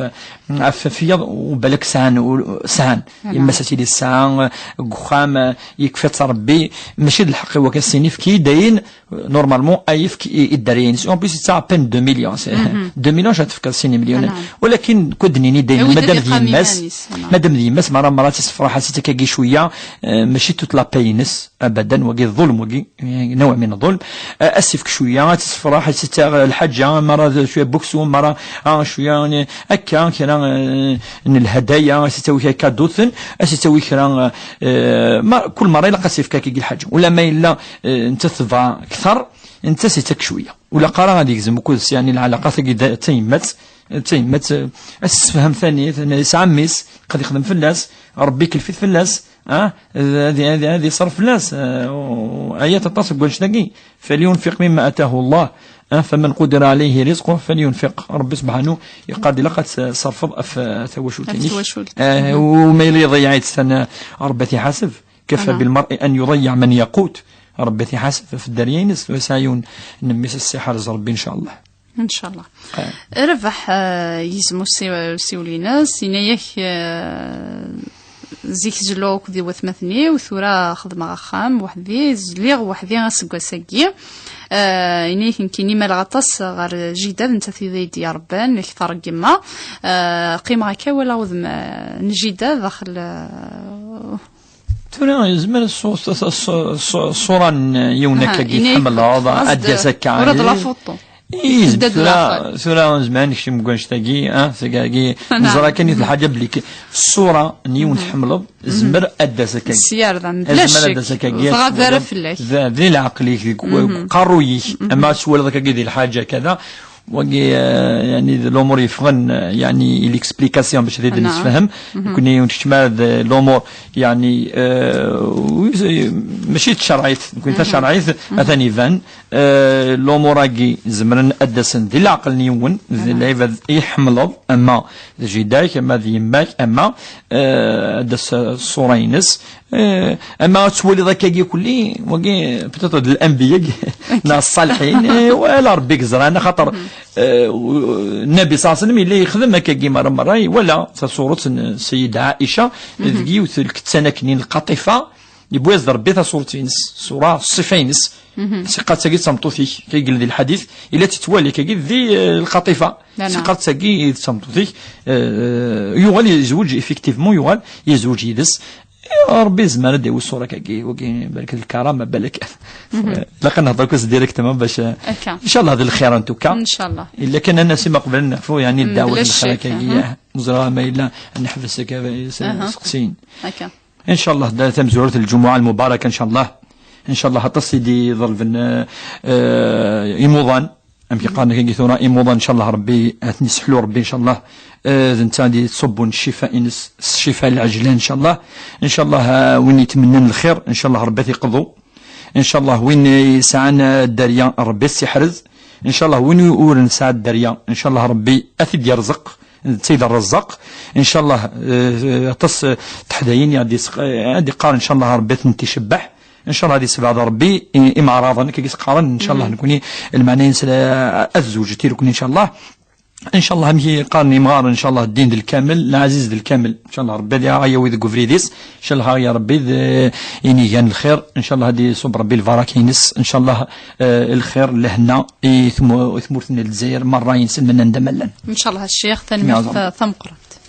ɣef, ɣef wiyaḍ, u balak sɛan, u, sɛan. Yemma-s ad tili tesɛa, eh, deg uxxam, eh, yekfa-tt Rebbi, mačči d lḥeqq i wakka ad s-tini, efk-iyi-d ayen, eh, normalement, ay yefk i, i dderya-ines. En plus, yettaɣ à peine deux millions. Deux millions, ad tefkeḍ sin imelyunen. Walakin, kul d-nini daymen, madam d yemma-s, madam d yemma-s, mara, mara ad tessefraḥ, ad s-tefk akka cwiya, eh, mačči toute la paye-ines, abadan, wagi d ḍulm, wagi, eh, نوع من الظلم. A- asefk cwiya, ad tessefraḥ, ad s-taɣ lḥaǧa, mara d cwiya buksu, mara, ah, cwiya, eh, akka, kra, eh, n lhadaya, ad s-tawi kra kaduten, ad s-tawi kra, eh, ma, kul mara ilaq ad s-ifk akka lḥaǧa. Ula ma yella, eh, netta tebɣa kter, netta s-ittak cwiya. Ula qara ad yegzem ukud s, yani, lɛalaqat-agi d, d tayemmat, d tayemmat, eh, ad s-tessefhem tani, tani, yesɛa mmi-s, qad yexdem fell-as, Rebbi ikelf-it fell-as, ah, ad, ad, ad, ad iṣerf fell-as, eh, u-, ayat aṭas deg wannect-agi. فلينفق مما آتاه الله، ah, فمن قدر عليه رزقه فلينفق. Rebbi subḥanu yeqqar-d ilaq ad tṣerfeḍ ɣef, eh, tawacult-inek. Ɣef twacult. Eh, u ma yella iḍeyyeɛ-itt, tana Rebbi ad t-iḥaseb. كفى بالمرء أن يضيع من يقوت. Rebbi ad t-iḥaseb ɣef dderya-ines, u yesɛa yiwen n mmi-s ad s-iḥrez Rebbi, ncallah. Ncallah. Eh. Rabeḥ, eh, yizem usi-, usiwel-ines, yenna-yak, eh, zik zluɣ akked watmaten-iw, tura xedmeɣ axxam weḥd-i, zliɣ weḥd-i aseggas-agi. Eh, yenna-yak nekkini maleɣ aṭas ɣer jida, d nettat i d-irebban, akter n yemma. Eh, qqimeɣ akka walaɣ udem, eh, n jida daxel, eh, Tura yezmer ṣṣu-, ṣṣu-, ṣṣu-, ṣṣura n yiwen akka i tḥemmleḍ, ad d-yas akka. Ula d la photo. Yezmer tura, tura nezmer ad nekcem deg wannect-agi, ah, tagi, neẓra kan i d lḥaǧa belli k-, ṣṣura n yiwen tḥemmleḍ, tezmer ad d-tas akka. Ad tezmer ad d-tas akka, dɣa d ara fell-ak. D, d leɛqel-ik deg uqerruy-ik, ama ad twaliḍ akka di lḥaǧa kada, Wagi, eh, yani, d lumuṛ yeffɣen, eh, yani, i l'explication bac ad d-nessefhem. Nekkni ur nkeččem ara d lumuṛ, yani, eh, wi-, mačči d tacerɛit. Nekkni tacerɛit, atan iban, eh, lumuṛ-agi zemren ad d-asen di leɛqel n yiwen, d lɛibad i tḥemmleḍ, ama d jida-k, ama d yemma-k, ama, eh, ad d-tas ṣṣura-ines. Eh, ama ad twaliḍ akkagi kulli, wagi, peut-être d l'anbiya, neɣ ṣṣaliḥin, eh, wala Rebbi yeẓran, axaṭer, eh, u-, Nnabi ṣalla Llahu ɛalayhi wa sallam yella yexdem akkagi merra merra, iwala taṣuṛet n Sayyida Ɛica, deg yiwet n lkettan akkenni n lqaṭifa, yewwi-as-d Rebbi taṣuṛet-ines, ṣṣura, ṣṣifa-ines, siqat tagi d tameṭṭut-ik, kay yella di lḥadit, illa tettwali akkagi di, eh, lqaṭifa, siqat tagi d tameṭṭut-ik, eh, yuɣal yezweǧ, effectivement, yuɣal yezweǧ yid-s, Ṛebbi yezmer ad d-yawi ṣṣura-agi, wagi, balak d lkarama, balak. Ilaq ad nehder akk-as directement bac, ncallah d lxir, en tout cas. Ncallah. Illa kan ad nas-im qbel ad neɛfu, yani, ddeɛwat n lxir-agi, ur ẓriɣ ma yella ad neḥbes akka iseqsiyen. Ncallah, da tamezwarut n lǧumuɛa lmubaraka, ncallah. Ncallah, aṭas i d-iḍelben, eh, eh, imuḍan. Amek i qqaren akka tura, imuḍan, ncallah Rebbi ad ten-isseḥlu Rebbi, ncallah. Eh, d netta ad yettṣubbun ccifa-ines, s ccifa lɛejlan, ncallah. Ncallah, eh, win yetmennan lxir, ncallah Rebbi ad t-iqḍu. Ncallah win yesɛan, eh, dderya, Rebbi ad s-iḥrez. Ncallah win ur nesɛa dderya, ncallah Rebbi ad t-id-yerẓeq, d netta i d Rrezzaq. Ncallah, eh, aṭas, eh, teḥdayin i ad-, ad iqqar, ncallah Rebbi ad tent-icebbeḥ. Ncallah ad yessebɛed Rebbi i-, imeɛraḍen, akka i s-qqaren, ncallah nekkni, lmeɛna-ines, eh, ad zewǧet irukni, ncallah. Ncallah, amek i qqaren imɣaren, ncallah ddin d lkamel, lɛaziz d lkamel. Ncallah Rebbi ad yaɣ-, yawi deg ubrid-is. Ncallah ya Rebbi d, eh, inigan lxir. Ncallah ad iṣubb Rebbi lbaraka-ines. Ncallah, eh, lxir, lehna i tmu-, i tmurt n Lezzayer merra-ines, lmenna anda ma llan. Ncallah a Ccix, tanemmirt tameqqrant.